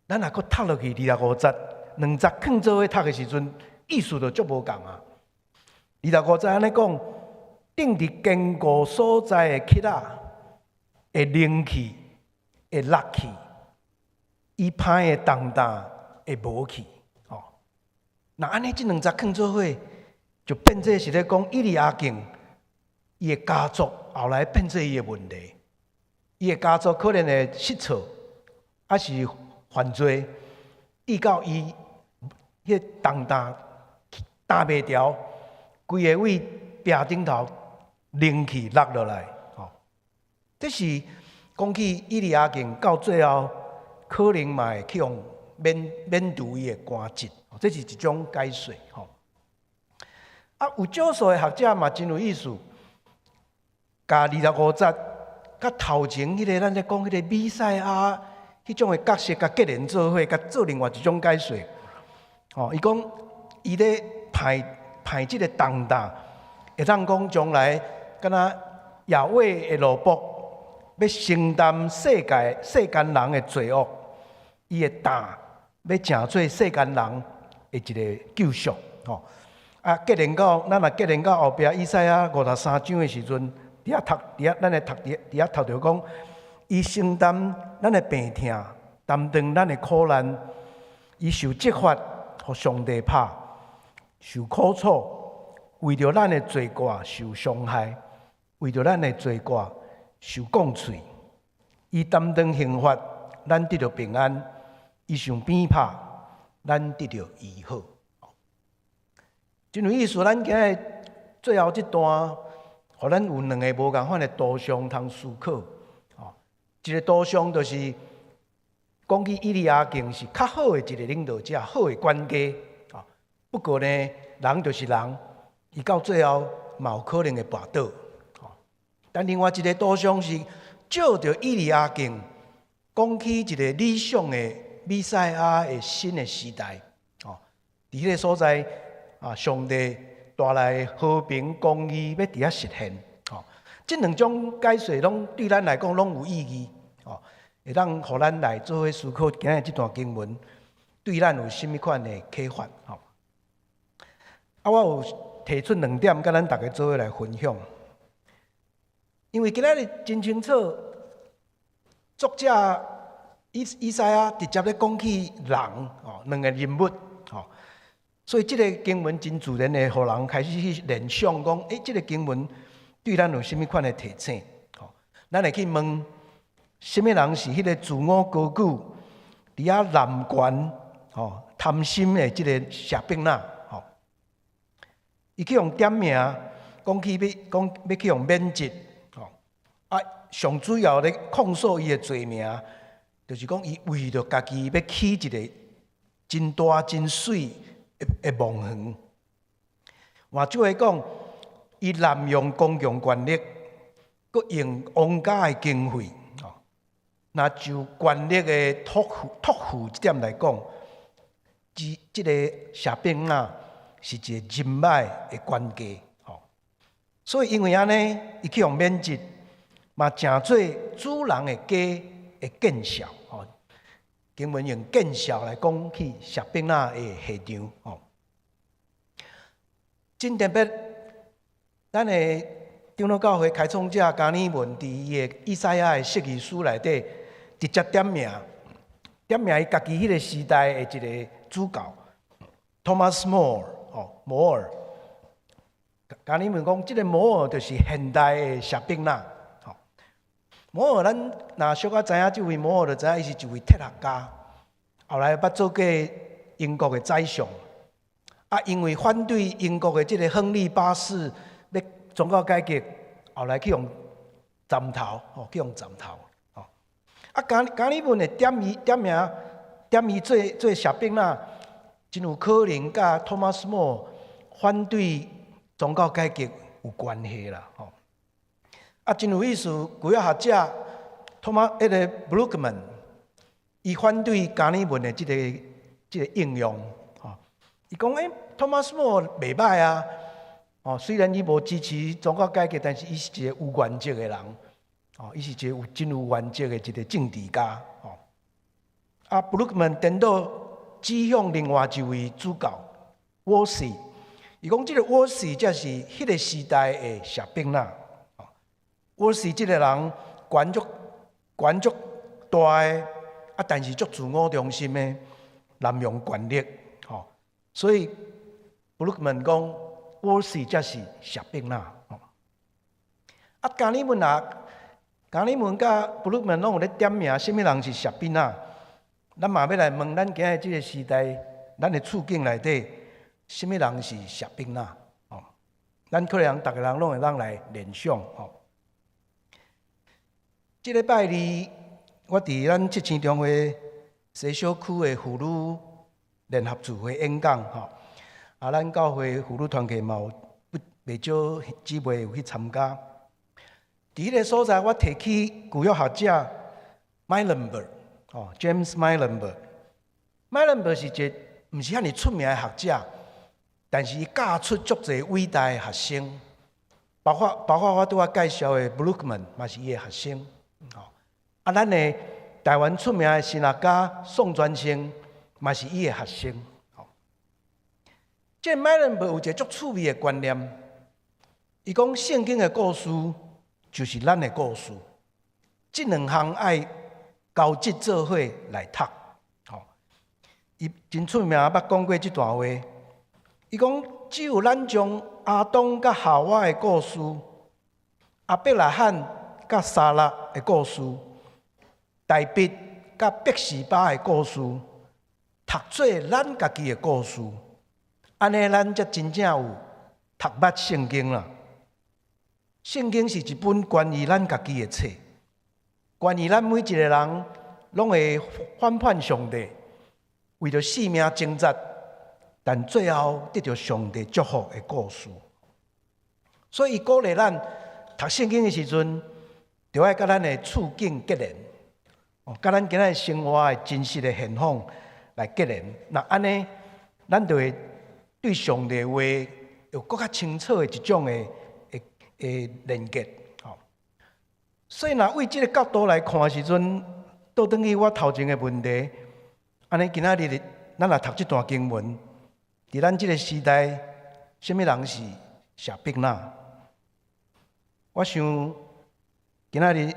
咱若閣讀落去二十五節，兩節囥做伙讀的時陣，意思就足無仝啊。二十五節按呢講，釘佇堅固所在的橐仔會零去，會落去，伊攀的重擔會無去，吼。若按呢，這兩節囥做伙，就變做是咧講以利亞敬伊的家族後來變做伊的問題，伊的家族可能會失措，抑是犯罪，致到伊彼個重擔擔袂牢，規个對壁頂頭零去落落來，吼。這是講起以利亞敬到最後，可能嘛會去予免除伊的官職，這是一種解說，吼。啊，有少數的學者嘛真有意思，共二十五節佮頭前彼个咱咧講彼個彌賽亞彼種的角色，共結連做伙，共做另外一種解說。吼，伊講伊咧攀攀這个重擔，會當講將來敢若亞偉的奴僕，欲承擔世界世間人的罪惡，伊的擔欲成做世間人的一个救贖。吼，啊，結連到咱若結連到後壁以賽亞53章的時陣，佇遐讀，佇遐咱會讀佇佇遐讀著講，伊承擔咱的病痛，擔當咱的苦難，伊受責罰，予上帝拍，受苦楚，為著咱的罪過受傷害，為著咱的罪過受摃喙。伊擔當刑罰，咱得著平安；伊受鞭拍，咱得著醫好。真有意思，咱今日最後這段，予咱有兩個無仝款的圖像通思考。哦，一個圖像就是講起以利亞敬是較好的一個領導者，好的管家。哦，不過呢，人就是人，伊到最後嘛有可能會跋倒。哦，但另外一個圖像是照著以利亞敬講起一個理想的彌賽亞的新的時代。哦，佇彼個所在。啊！上帝帶來和平公義，欲佇遐實現。吼，這兩種解說攏對咱來講攏有意義。吼，會當予咱來做伙思考今日這段經文對咱有啥物款的啟發。吼，啊，我有提出兩點，佮咱逐家做伙來分享。因為今仔日真清楚，作者以賽亞直接咧講起人，吼，兩個人物，吼。所以這个經文真自然的，予人開始去聯想講，欸，這个經文對咱有啥物款的提醒？吼，咱會去問，啥物人是彼个自我高舉、佇遐濫權、吼貪心的這个舍伯那？吼，伊去予點名，講起欲講欲去予免職，吼，啊，上主要咧控訴伊的罪名，就是講伊為著家己欲起一个真大真媠的墓園，換句話講，伊濫用公共權力，閣用王家的經費，吼，若就權力的託付這點來講，這個舍伯那是一個真歹的管家，吼。所以因為按呢，伊去予免職，嘛成做主人的家的見笑，吼。經文用見笑來講起舍伯那的下場，吼。真特別，咱的長老教會開創者加爾文佇伊的以賽亞的釋義書內底，直接點名，點名伊家己彼个時代的一个主教 Thomas More，吼，摩爾。加爾文講，這个摩爾就是現代的舍伯那，吼。摩爾，咱若小可知影這位摩爾，就知影伊是一位哲學家，後來捌做過英國的宰相。啊，因為反對英國的這个亨利八世欲宗教改革，後來去予斬頭，吼，去予斬頭，吼。啊，加爾文會點伊點名，點伊做舍伯那，真有可能佮 Thomas More 反對宗教改革有關係啦，吼。啊，真有意思，舊約學者 Thomas 彼个 Brueggemann，伊反對迦爾文的這個應用，吼。伊講欸，Thomas More 袂䆀啊，哦，雖然伊無支持宗教改革，但是伊是一個有原則的人，哦，伊是一個有真有原則的一個政治家，吼。啊，Brueggemann 顛倒指向另外一位主教沃西，伊講這個沃西才是彼個時代的謝伯納。沃西這個人權足權足大的，啊，但是足自我中心的，濫用權力，吼。所以布魯克曼講沃西才是謝伯納。啊，迦爾文啊，迦爾文佮布魯克曼攏有咧點名，啥物人是謝伯納？咱嘛欲來問，咱今日這個時代，咱的處境內底，啥物人是謝伯納？哦，咱可能逐个人攏會當來聯想。吼，這禮拜二，我佇咱七星中會西小區的婦女聯合聚會演講。吼，啊，咱教會婦女團契嘛有不袂少姊妹有去參加。佇彼个所在，我提起舊約學者 Muilenburg。哦，James Muilenburg，Muilenburg 是一個毋是遐爾出名的學者，但是伊教出足濟偉大的學生，包括我拄仔介紹的 Brueggemann 嘛是伊的學生。哦，啊，咱的台灣出名的神學家宋傳生嘛是伊的學生。哦，這個 Muilenburg 有一個足趣味的觀念，伊講聖經的故事就是咱的故事，這兩項愛交織做伙來讀，吼！伊真出名，捌講過這段話。伊講，只有咱將亞當佮夏娃的故事、亞伯拉罕佮撒拉的故事、大衛佮拔示巴的故事，讀做咱家己的故事，按呢咱才真正有讀捌聖經啦。聖經是一本關於咱家己的冊。關於咱每一個人，攏會反叛上帝，為著性命掙扎，但最後得著上帝祝福的故事。所以，伊鼓勵咱讀聖經的時陣，著愛佮咱的處境結連，哦，佮咱今仔生活的真實的現況來結連。若按呢，咱就會對上帝話有閣較清楚的一種的連結。所以，若為這个角度來看的時陣，倒轉去我頭前的問題，按呢今仔日咱來讀這段經文，佇咱這个時代，啥物人是謝伯納？我想今仔日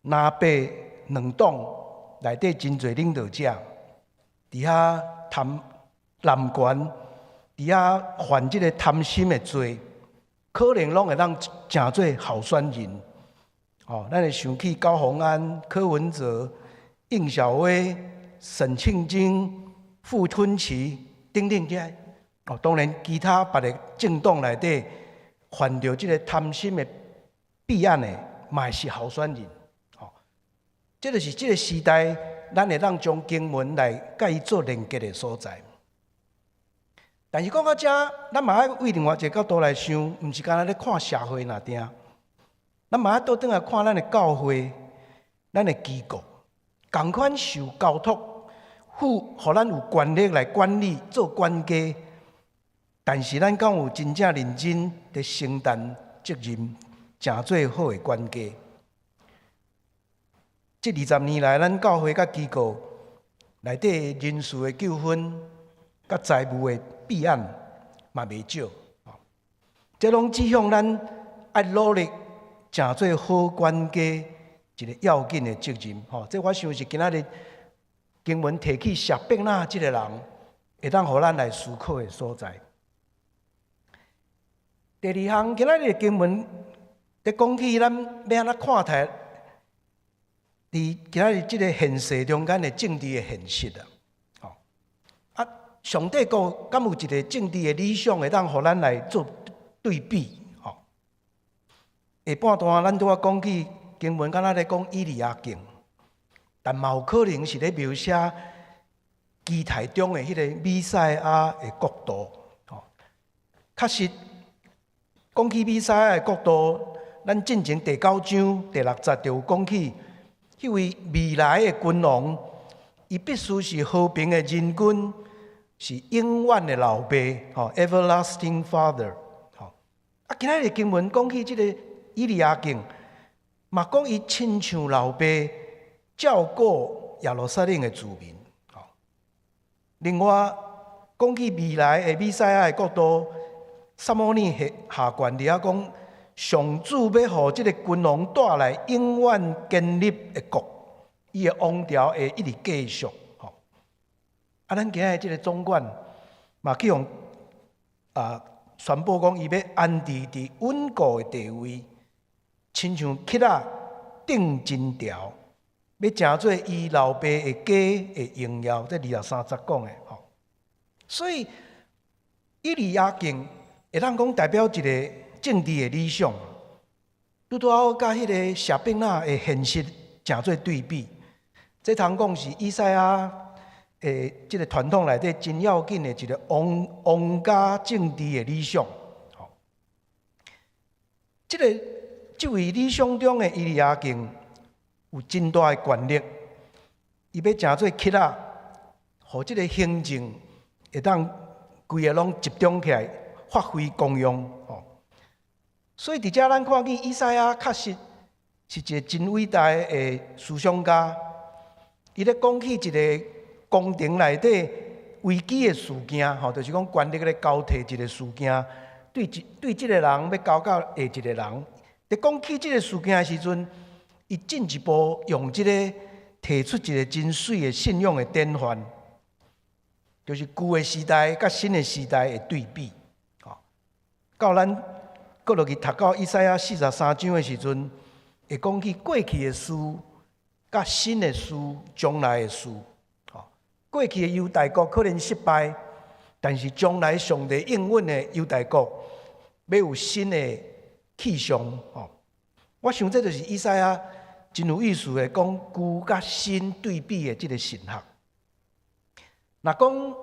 南北兩黨內底真濟領導者，佇遐貪濫權，佇遐犯這个貪心的罪，可能攏會當成做候選人。哦，咱會想起高虹安、柯文哲、應曉薇、沈慶京、傅崐萁等等這。哦，當然其他別个政黨內底犯著這个貪心的弊案的，嘛是候選人。哦，這就是這个時代，咱會當將經文來佮伊做連結的所在。但是講到遮，咱嘛愛為另外一个角度來想，毋是干焦咧看社會爾定。咱嘛愛倒轉來看咱的教會、咱的機構，仝款受交託，賦予咱有權力來管理、做管家。但是咱敢有真正認真佇承擔責任，成做好的管家？這20年來，咱教會佮機構內底人事的糾紛、佮財務的弊案嘛袂少。這攏指向咱愛努力成做好管家一個要緊的責任。吼，這我想是今仔日經文提起謝伯納這个人，會當予咱來思考的所在。第二項，今仔日的經文佇講起咱欲按怎看待佇今仔日這个現世中間的政治的現實啊。吼，啊，上帝國敢有一個政治的理想會當予咱來做對比？吼，下半段咱拄仔講起經文，敢若咧講以利亞敬，但嘛有可能是咧描寫期待中的彼个彌賽亞的國度。吼，確實講起彌賽亞的國度，咱進前第九章第六節就有講起，彼位未來的君王，伊必須是和平的仁君，是永遠的老爸，吼，Everlasting Father。吼，啊，今仔日經文講起這个以利亞敬，嘛講伊親像老爸照顧耶路撒冷的子民。吼，另外講起未來的彌賽亞的國度，撒母耳下下卷佇遐講，上主欲予這个君王帶來永遠堅立的國，伊的王朝會一直繼續。吼，啊，咱今仔日這个總管嘛去予宣布講，伊欲安置佇穩固的地位，親像橛仔釘金條，欲成做伊老爸的家的榮耀。這23節講的吼。所以以利亞敬會當講代表一个政治的理想，拄拄好佮彼个謝伯納的現實成做對比。這通講是以賽亞的這个傳統內底真要緊的一个王家政治的理想。吼，這位理想中的以利亞敬有真大的權力，伊欲成做橛仔，予這个行政會當規个攏集中起來，發揮功用。吼，所以佇遮咱看見以賽亞確實是一个真偉大的思想家。伊咧講起一个宮廷內底危機的事件，吼，就是講權力咧交替一个事件，對這个人欲交到下一个人。佇講起這个事件的時陣，伊進一步用這个提出一个真媠的信仰的典範，就是舊的時代佮新的時代的對比。吼，到咱閣落去讀到以賽亞43章的時陣，會講起過去的事、佮新的事、將來的事。吼，過去的猶大國可能失敗，但是將來上帝應允的猶大國，欲有新的氣象。吼，我想這就是以賽亞真有意思的講舊佮新對比的這个神學。若講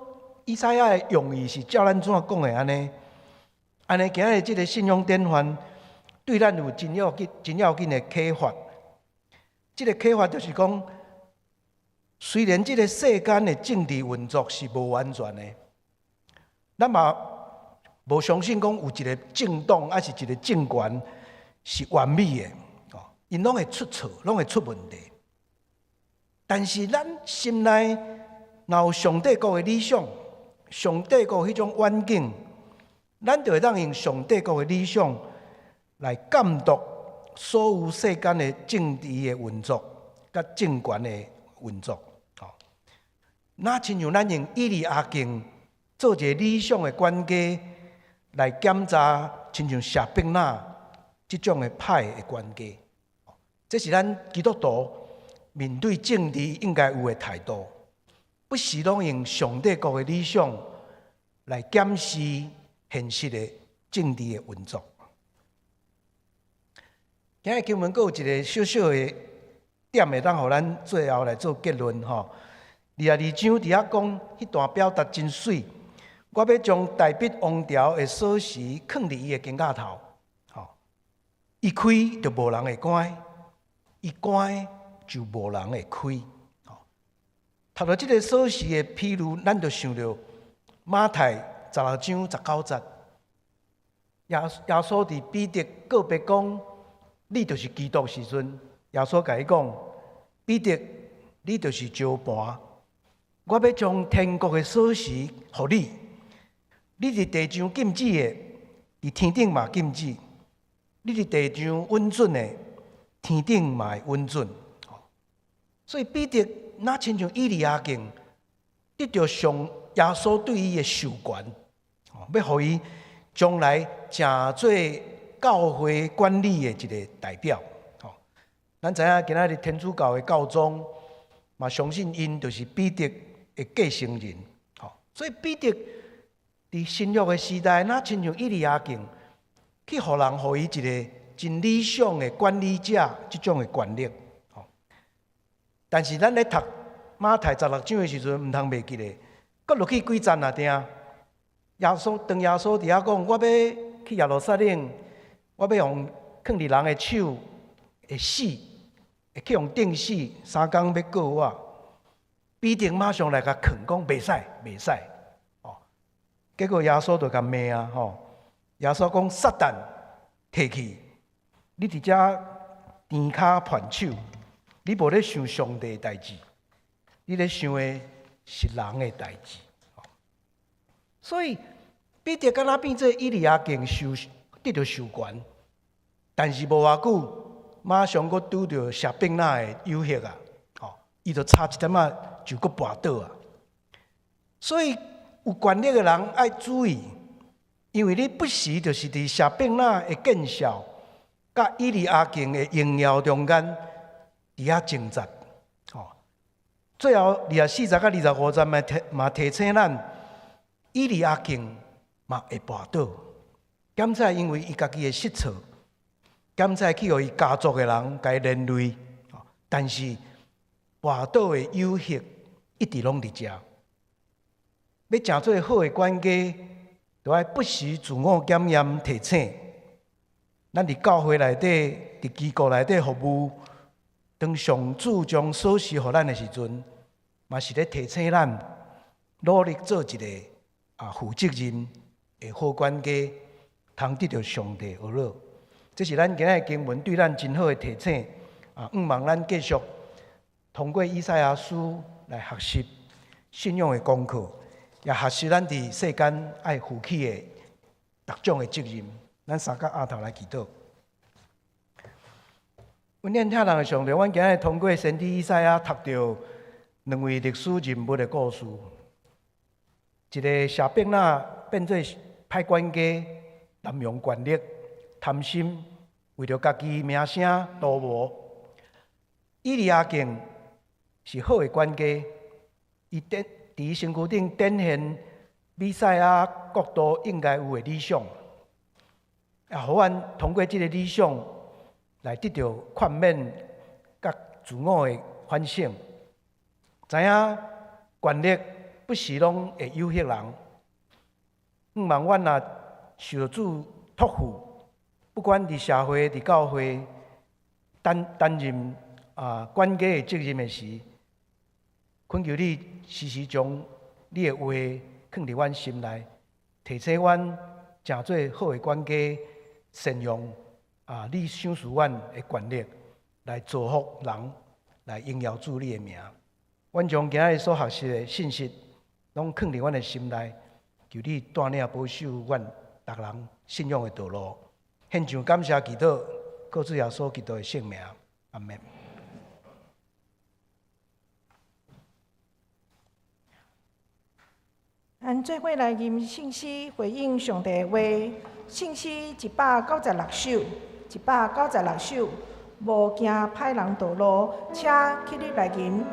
以賽亞的用意是照咱怎講的按呢？按呢今仔日這个信仰典範對咱有真要緊、真要緊的啟發。這个啟發就是講，雖然這个世間的政治運作是無完全的，咱嘛無相信講有一个政黨抑是一个政權是完美的，哦，𪜶攏會出錯，攏會出問題。但是咱心內若有上帝國的理想，上帝國彼種遠景，咱就會當用上帝國的理想來監督所有世間的政治的運作，佮政權的運作。吼，若親像咱用以利亞敬做一个理想的管家來檢查，親像謝伯納這種的歹的管家。這是咱基督徒面對政治應該有的態度，不時攏用上帝國的理想來檢視現實的政治的運作。今日經文閣有一个小小的點會當予咱最後來做結論吼。22章佇遐講，彼段表達真媠。我欲將大衛王朝的鎖匙囥佇伊的肩胛頭，吼，伊開就無人會關，伊關就無人會開。吼，讀著這个鎖匙的譬喻，咱就想著馬太16章19節，耶穌佇彼得告白講：你就是基督時陣，耶穌共伊講：彼得，你就是石盤，我欲將天國的鎖匙予你。你佇地上禁止的，佇天頂嘛禁止；你佇地上允准的，天頂嘛會允准。所以彼得若親像以利亞敬得著上耶穌對伊的授權，欲予伊將來成做教會管理的一个代表。咱知影今仔日天主教的教宗嘛相信𪜶就是彼得的繼承人。所以彼得佇新約的時代，若親像以利亞敬去予人予伊一个真理想的管理者這種的權力。但是咱咧讀馬太十六章的時陣，毋通袂記咧，閣落去幾節啊？定耶穌當耶穌佇遐講，我欲去耶路撒冷，我欲予囥佇人的手會死，會去予釘死，三工欲過活。彼得馬上來共勸講，袂使，袂使。哦，結果耶穌就共罵啊，吼！耶穌講：撒旦，退去！你佇遮踮跤盤手，你無咧想上帝的代誌，你咧想的是人的代誌。所以彼得敢若變做以利亞敬受得著授權，但是無偌久，馬上閣拄著舍伯那的誘惑啊！吼，伊就差一點仔就閣跋倒啊！所以有權力的人愛注意，因為你不時就是佇舍伯那的見笑，佮以利亞敬的榮耀中間佇遐掙扎。吼，最後24節佮25節嘛提醒咱，以利亞敬嘛會跋倒，敢才因為伊家己的失錯，敢才去予伊家族的人共伊連累，但是跋倒的誘惑一直攏佇遮。欲成做好的管家，就愛不時自我檢驗提醒。咱佇教會內底，佇機構內底服務，當上主將鎖匙予咱的時陣，嘛是咧提醒咱努力做一個負責任的好管家，通得著上帝呵咾。這是咱今仔日經文對咱真好的提醒。向望咱繼續通過以賽亞書來學習信仰的功課，也學習咱佇世間愛負起的逐種的責任。咱三個阿頭來祈禱。恩典疼人的上帝，阮今日通過先知以賽亞讀著兩位歷史人物的故事，一個舍伯那變做歹管家，濫用權力，貪心，為著家己名聲圖謀。以利亞敬是好的管家，伊佇伊身軀頂展現彌賽亞國度應該有的理想，也予阮通過這个理想來得著勸勉佮自我的反省。知影權力不時攏會誘惑人，向望阮若受主託付，不管佇社會、佇教會擔任管家的責任的時，懇求你時時將你的話囥佇阮心內，提醒阮成做好的管家，善用你賞賜阮的權力來造福人，來榮耀主你的名。阮將今日所學習的信息，攏囥佇阮的心內，求你帶領保守阮逐人信仰的道路。獻上感謝祈禱，靠主耶穌基督的聖名，阿們。咱做伙來吟聖詩，回應上帝的話。聖詩196首，196首，無行歹人道路，請起立來吟。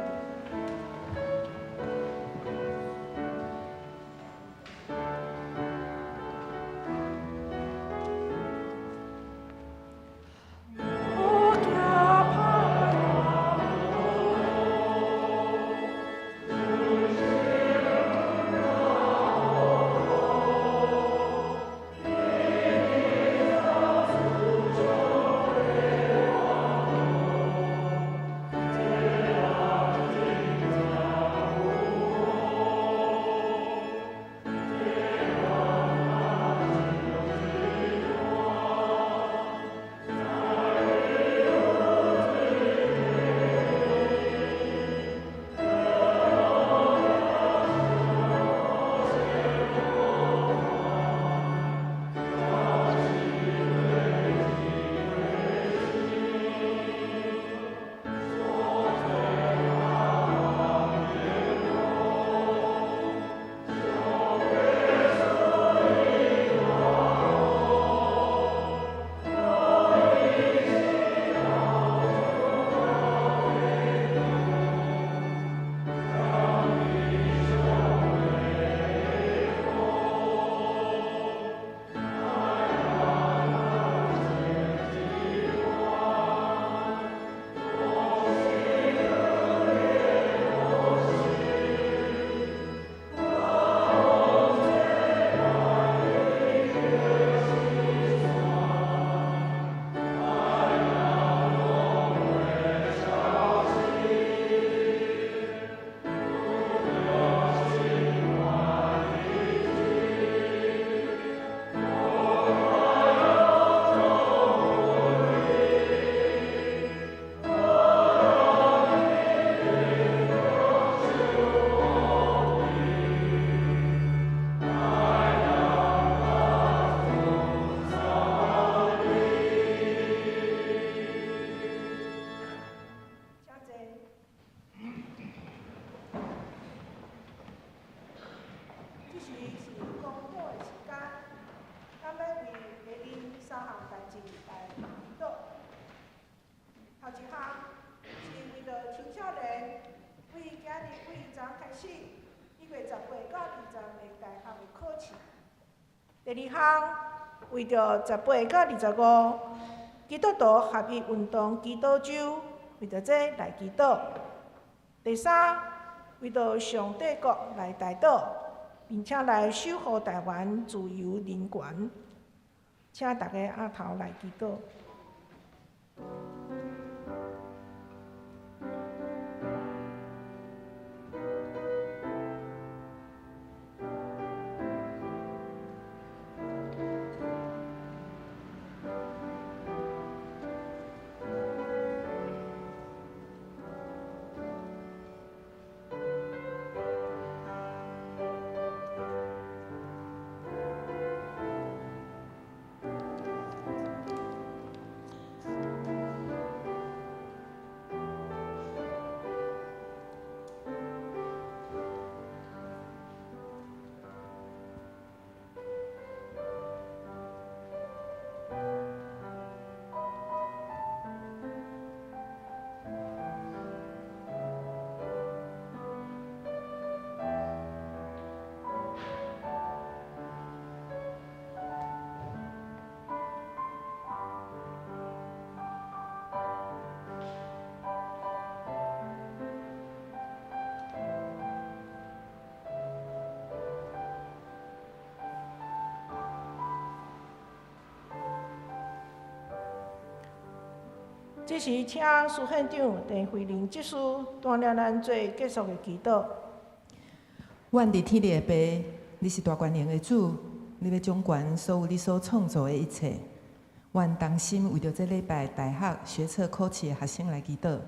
講道的時間，咱欲為下面三項代誌來祈禱。頭一項是為著青少年，為今日為昨開始，1月18到20的大學的考試。第二項，為著18到25，基督徒合一運動祈禱週，為著這來祈禱。第三，為著上帝國來代禱，並且來守護台灣自由人權。請大家徛頭來祈禱。這時，請蘇縣長鄭慧玲執事帶領咱做結束的祈禱。阮佇天的父，你是大權能的主，你欲掌權所有你所創造的一切。阮同心為著這禮拜大學學測考試的學生來祈禱，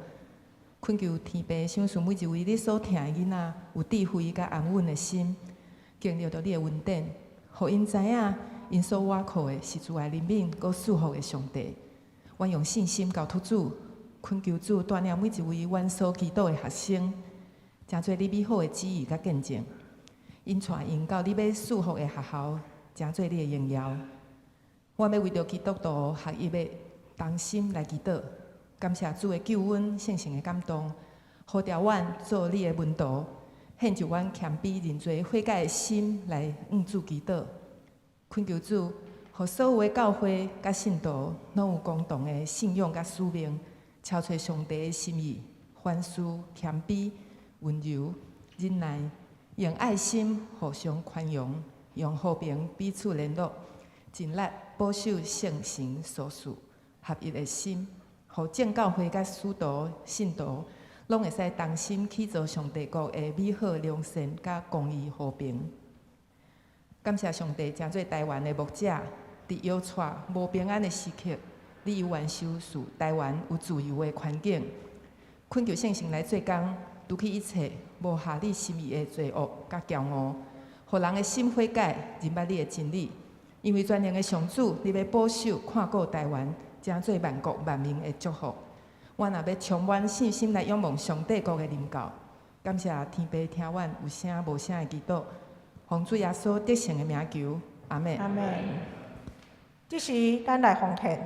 懇求天父賞賜每一位你所疼的囡仔有智慧佮安穩的心，經歷著你的恩典，予𪜶知影𪜶所倚靠的是慈愛憐憫閣賜福的上帝。阮用信心交託主，懇求主帶領每一位阮所祈禱的學生，成做你美好的旨意佮見證。𪜶帶𪜶到你欲賜福的學校，成做你的榮耀。阮欲為著基督徒合一的同心來祈禱，感謝主的救恩、聖神的感動，呼召阮做你的門徒，獻上阮謙卑認罪悔改的心來向主祈禱，懇求主，予所有的教會佮信徒攏有共同的信仰佮使命，超出上帝的心意，凡事謙卑、溫柔、忍耐，用愛心互相寬容，用和平彼此聯絡，盡力保守聖神所賜合一的心，予眾教會佮使徒、信徒攏會使同心去做上帝國的美好良善佮公義和平。感謝上帝，成做台灣的牧者，佇搖掣無平安的時刻，你猶原賞賜台灣有自由的環境。懇求聖神來做工，除去一切無合你心意的罪惡佮驕傲，予人的心悔改，認捌你的真理。因為全能的上主，你欲保守看顧台灣，成做萬國萬民的祝福。阮也欲充滿信心來仰望上帝國的臨到。感謝天父聽阮有聲無聲的祈禱。奉主耶穌得勝的名求，阿們。阿們。這時，咱來奉獻。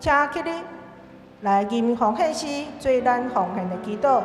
請起立來吟奉獻詩，做咱奉獻的祈禱。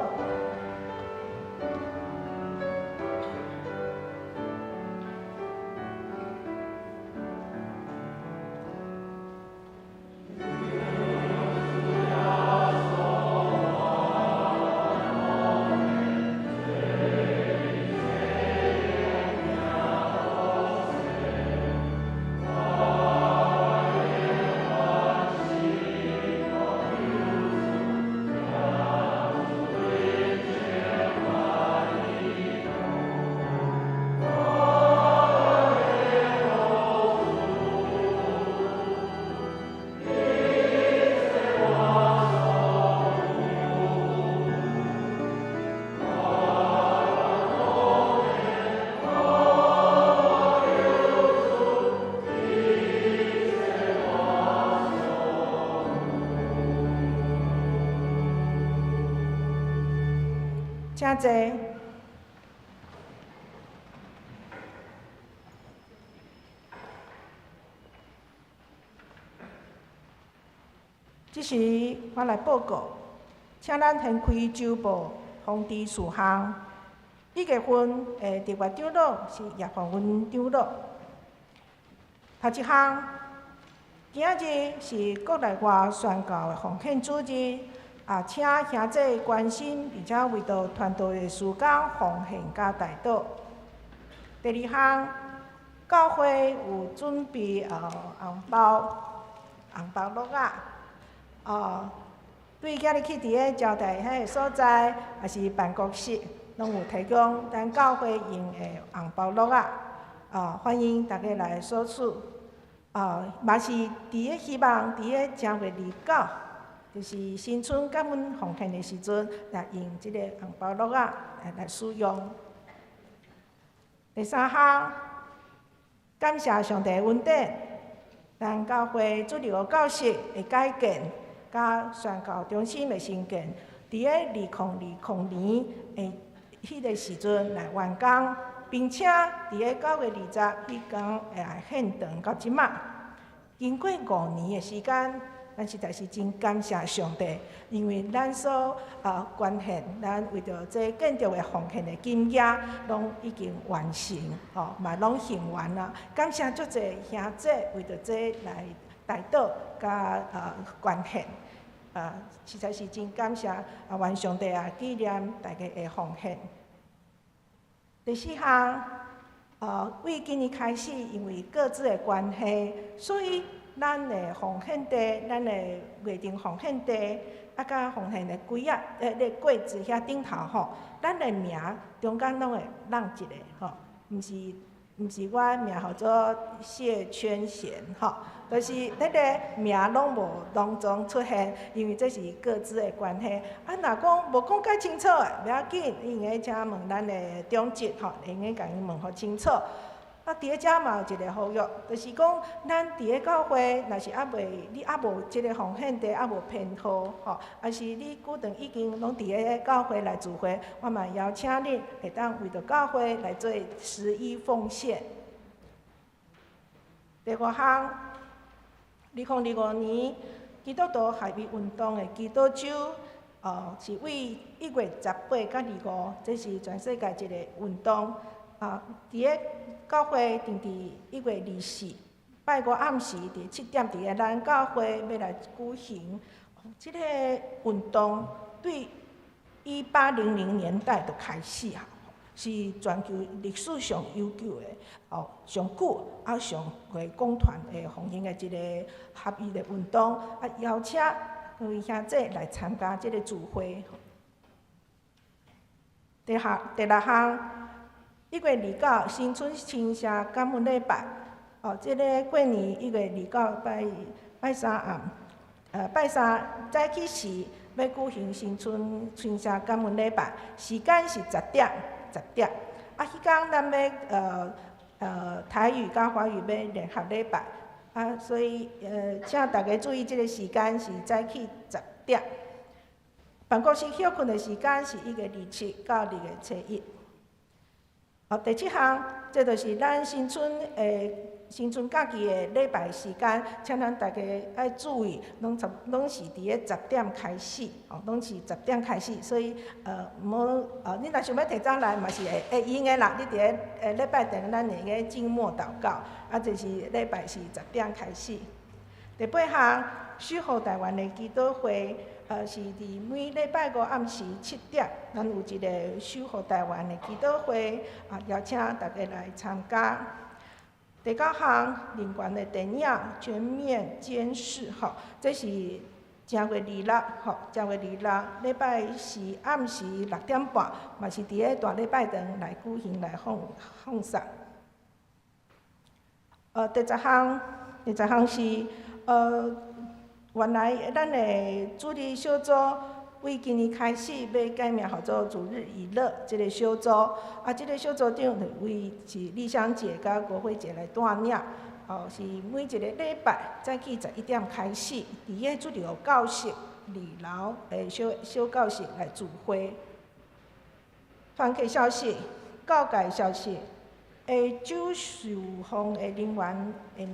請坐。這時我來報告，請咱先開週報通知事項。一月份的特別長老是葉鳳雲長老。頭一項，今仔日是國內外宣教的奉獻主日。啊，請兄弟關心，並且為著傳道的事工奉獻佮代禱。第二項，教會有準備紅包、紅包橐仔，對今日去佇咧招待彼个所在，抑是辦公室，攏有提供咱教會用的紅包橐仔，啊，歡迎大家來索取。啊，嘛是佇咧希望佇咧正月29。就是新春感恩奉獻的時陣，來用這个紅包橐仔來使用。第三項，感謝上帝恩典，咱教會主日學教室的改建，佮宣教中心的新建，佇咧2020年的彼个時陣來完工，並且佇咧9月20彼工會來獻堂到這馬，經過5年的時間。咱實在是真感謝上帝，因為咱所捐獻，咱為著這建築的奉獻的金額，攏已經完成，吼，嘛攏還完啦。感謝足濟兄弟為著這來代禱佮捐獻，實在是真感謝啊！願上帝啊紀念大家的奉獻。第四項，為今年開始，因為各自的關係，所以咱的奉獻地，咱的月頂奉獻地，啊，佮奉獻的櫃仔，咧櫃子遐頂頭吼，咱的名中間攏會落一个吼，毋是我的名號做謝圈賢吼，就是彼个名攏無當中出現，因為這是各自的關係。啊，若講無講介清楚的，袂要緊，會用請問咱的長執吼，會用共伊問予清楚。啊，佇咧遮嘛有一个呼籲，就是講，咱佇咧教會，若是猶未，你猶無這个奉獻地，猶無編號吼，抑是你古長已經攏佇咧教會來聚會，我嘛邀請你會當為著教會來做十一奉獻。第五項，2025年基督徒合一運動的基督週，是為1月18到25，這是全世界一个運動。啊，佇咧教會定佇1月24拜五暗時佇7點，佇咧咱教會欲來舉行。這个運動對1800年代就開始啊，是全球歷史上悠久的哦，上久啊上過廣傳的奉行的一個合一的運動。啊，邀請各位兄弟來參加這个聚會。第六項。1月29新春新社感恩禮拜，哦，這个過年1月29拜拜三暗，拜三早起時欲舉行新春新社感恩禮拜，時間是10點，10點。啊，彼工咱欲台語佮華語欲聯合禮拜，啊，所以請大家注意這个時間是早起10點。辦公室歇睏的時間是1月27到2月初一。哦，第七項，這就是咱新春的新春假期的礼拜时间，请咱大家爱注意，拢是伫咧十点开始，哦，拢是十点开始，所以毋好，你若想欲提早来嘛是会用的啦。你伫咧礼拜堂咱会个静默祷告，啊，就是礼拜是十点开始。第八项，守护台湾的祈祷会，是伫每礼拜五暗时7点，咱有一个守护台湾的祈祷会，啊，邀请大家来参加。第九项，人权的电影全面监视，吼，这是正月26，吼，正月26，礼拜四暗时6点半，嘛是伫咧大礼拜堂来举行来放送。第十项是，原来咱的主日小组为今年开始欲改名号做主日以乐这个小组，啊，这个小组长就为是丽香姐佮国辉姐来带领，哦，是每一个礼拜早起11点开始，伫个主日学教室二楼的小教室来聚会。团契消息、教界消息，下周受访的人员的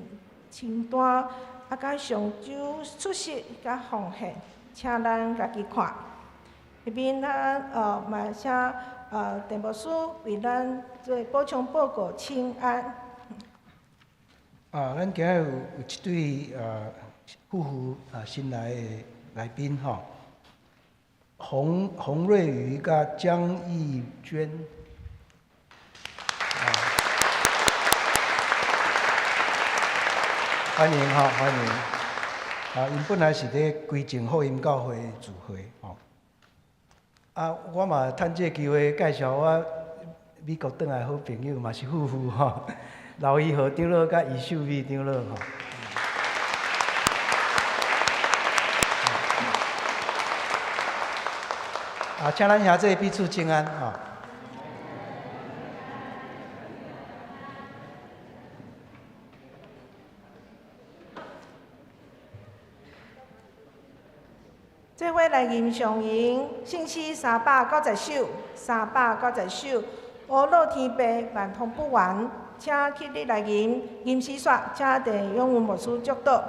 清单，啊，佮上周出席佮奉献，请咱家己看。下面咱嘛请郑牧师为咱做补充报告，请安。啊，咱今日有一对夫妇啊新来的来宾吼，洪瑞瑜佮江义娟。欢迎哈，欢迎！啊，𪜶本来是伫归正福音教会聚会吼。啊，我嘛趁这个机会介绍我美国转来的好朋友，嘛是夫妇吼，刘怡和长老佮余秀美长老吼。啊，请咱兄弟彼此请安吼。做伙来吟上吟圣诗390首，390首，乌乐天父万通不完，请起立来吟，吟诗煞，请郑永文牧师祝祷。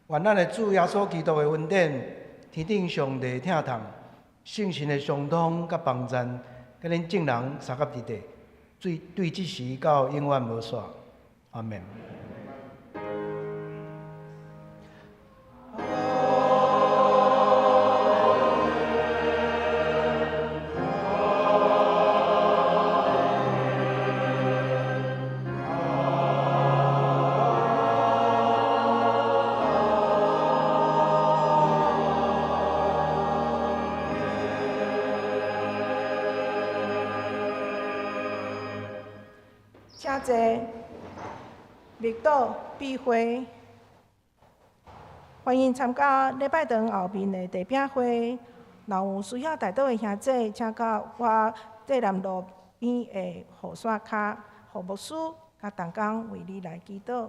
愿咱的主耶稣基督的恩典、天顶上帝疼痛、圣神的相通佮帮赞，佮恁众人相佮伫地，对这时到永远无煞。阿们。请坐，默祷闭会，欢迎参加礼拜堂后面的地饼会。若有需要代祷的兄弟，请到我济南路边的雨伞跤，予牧师佮同工为你来祈祷。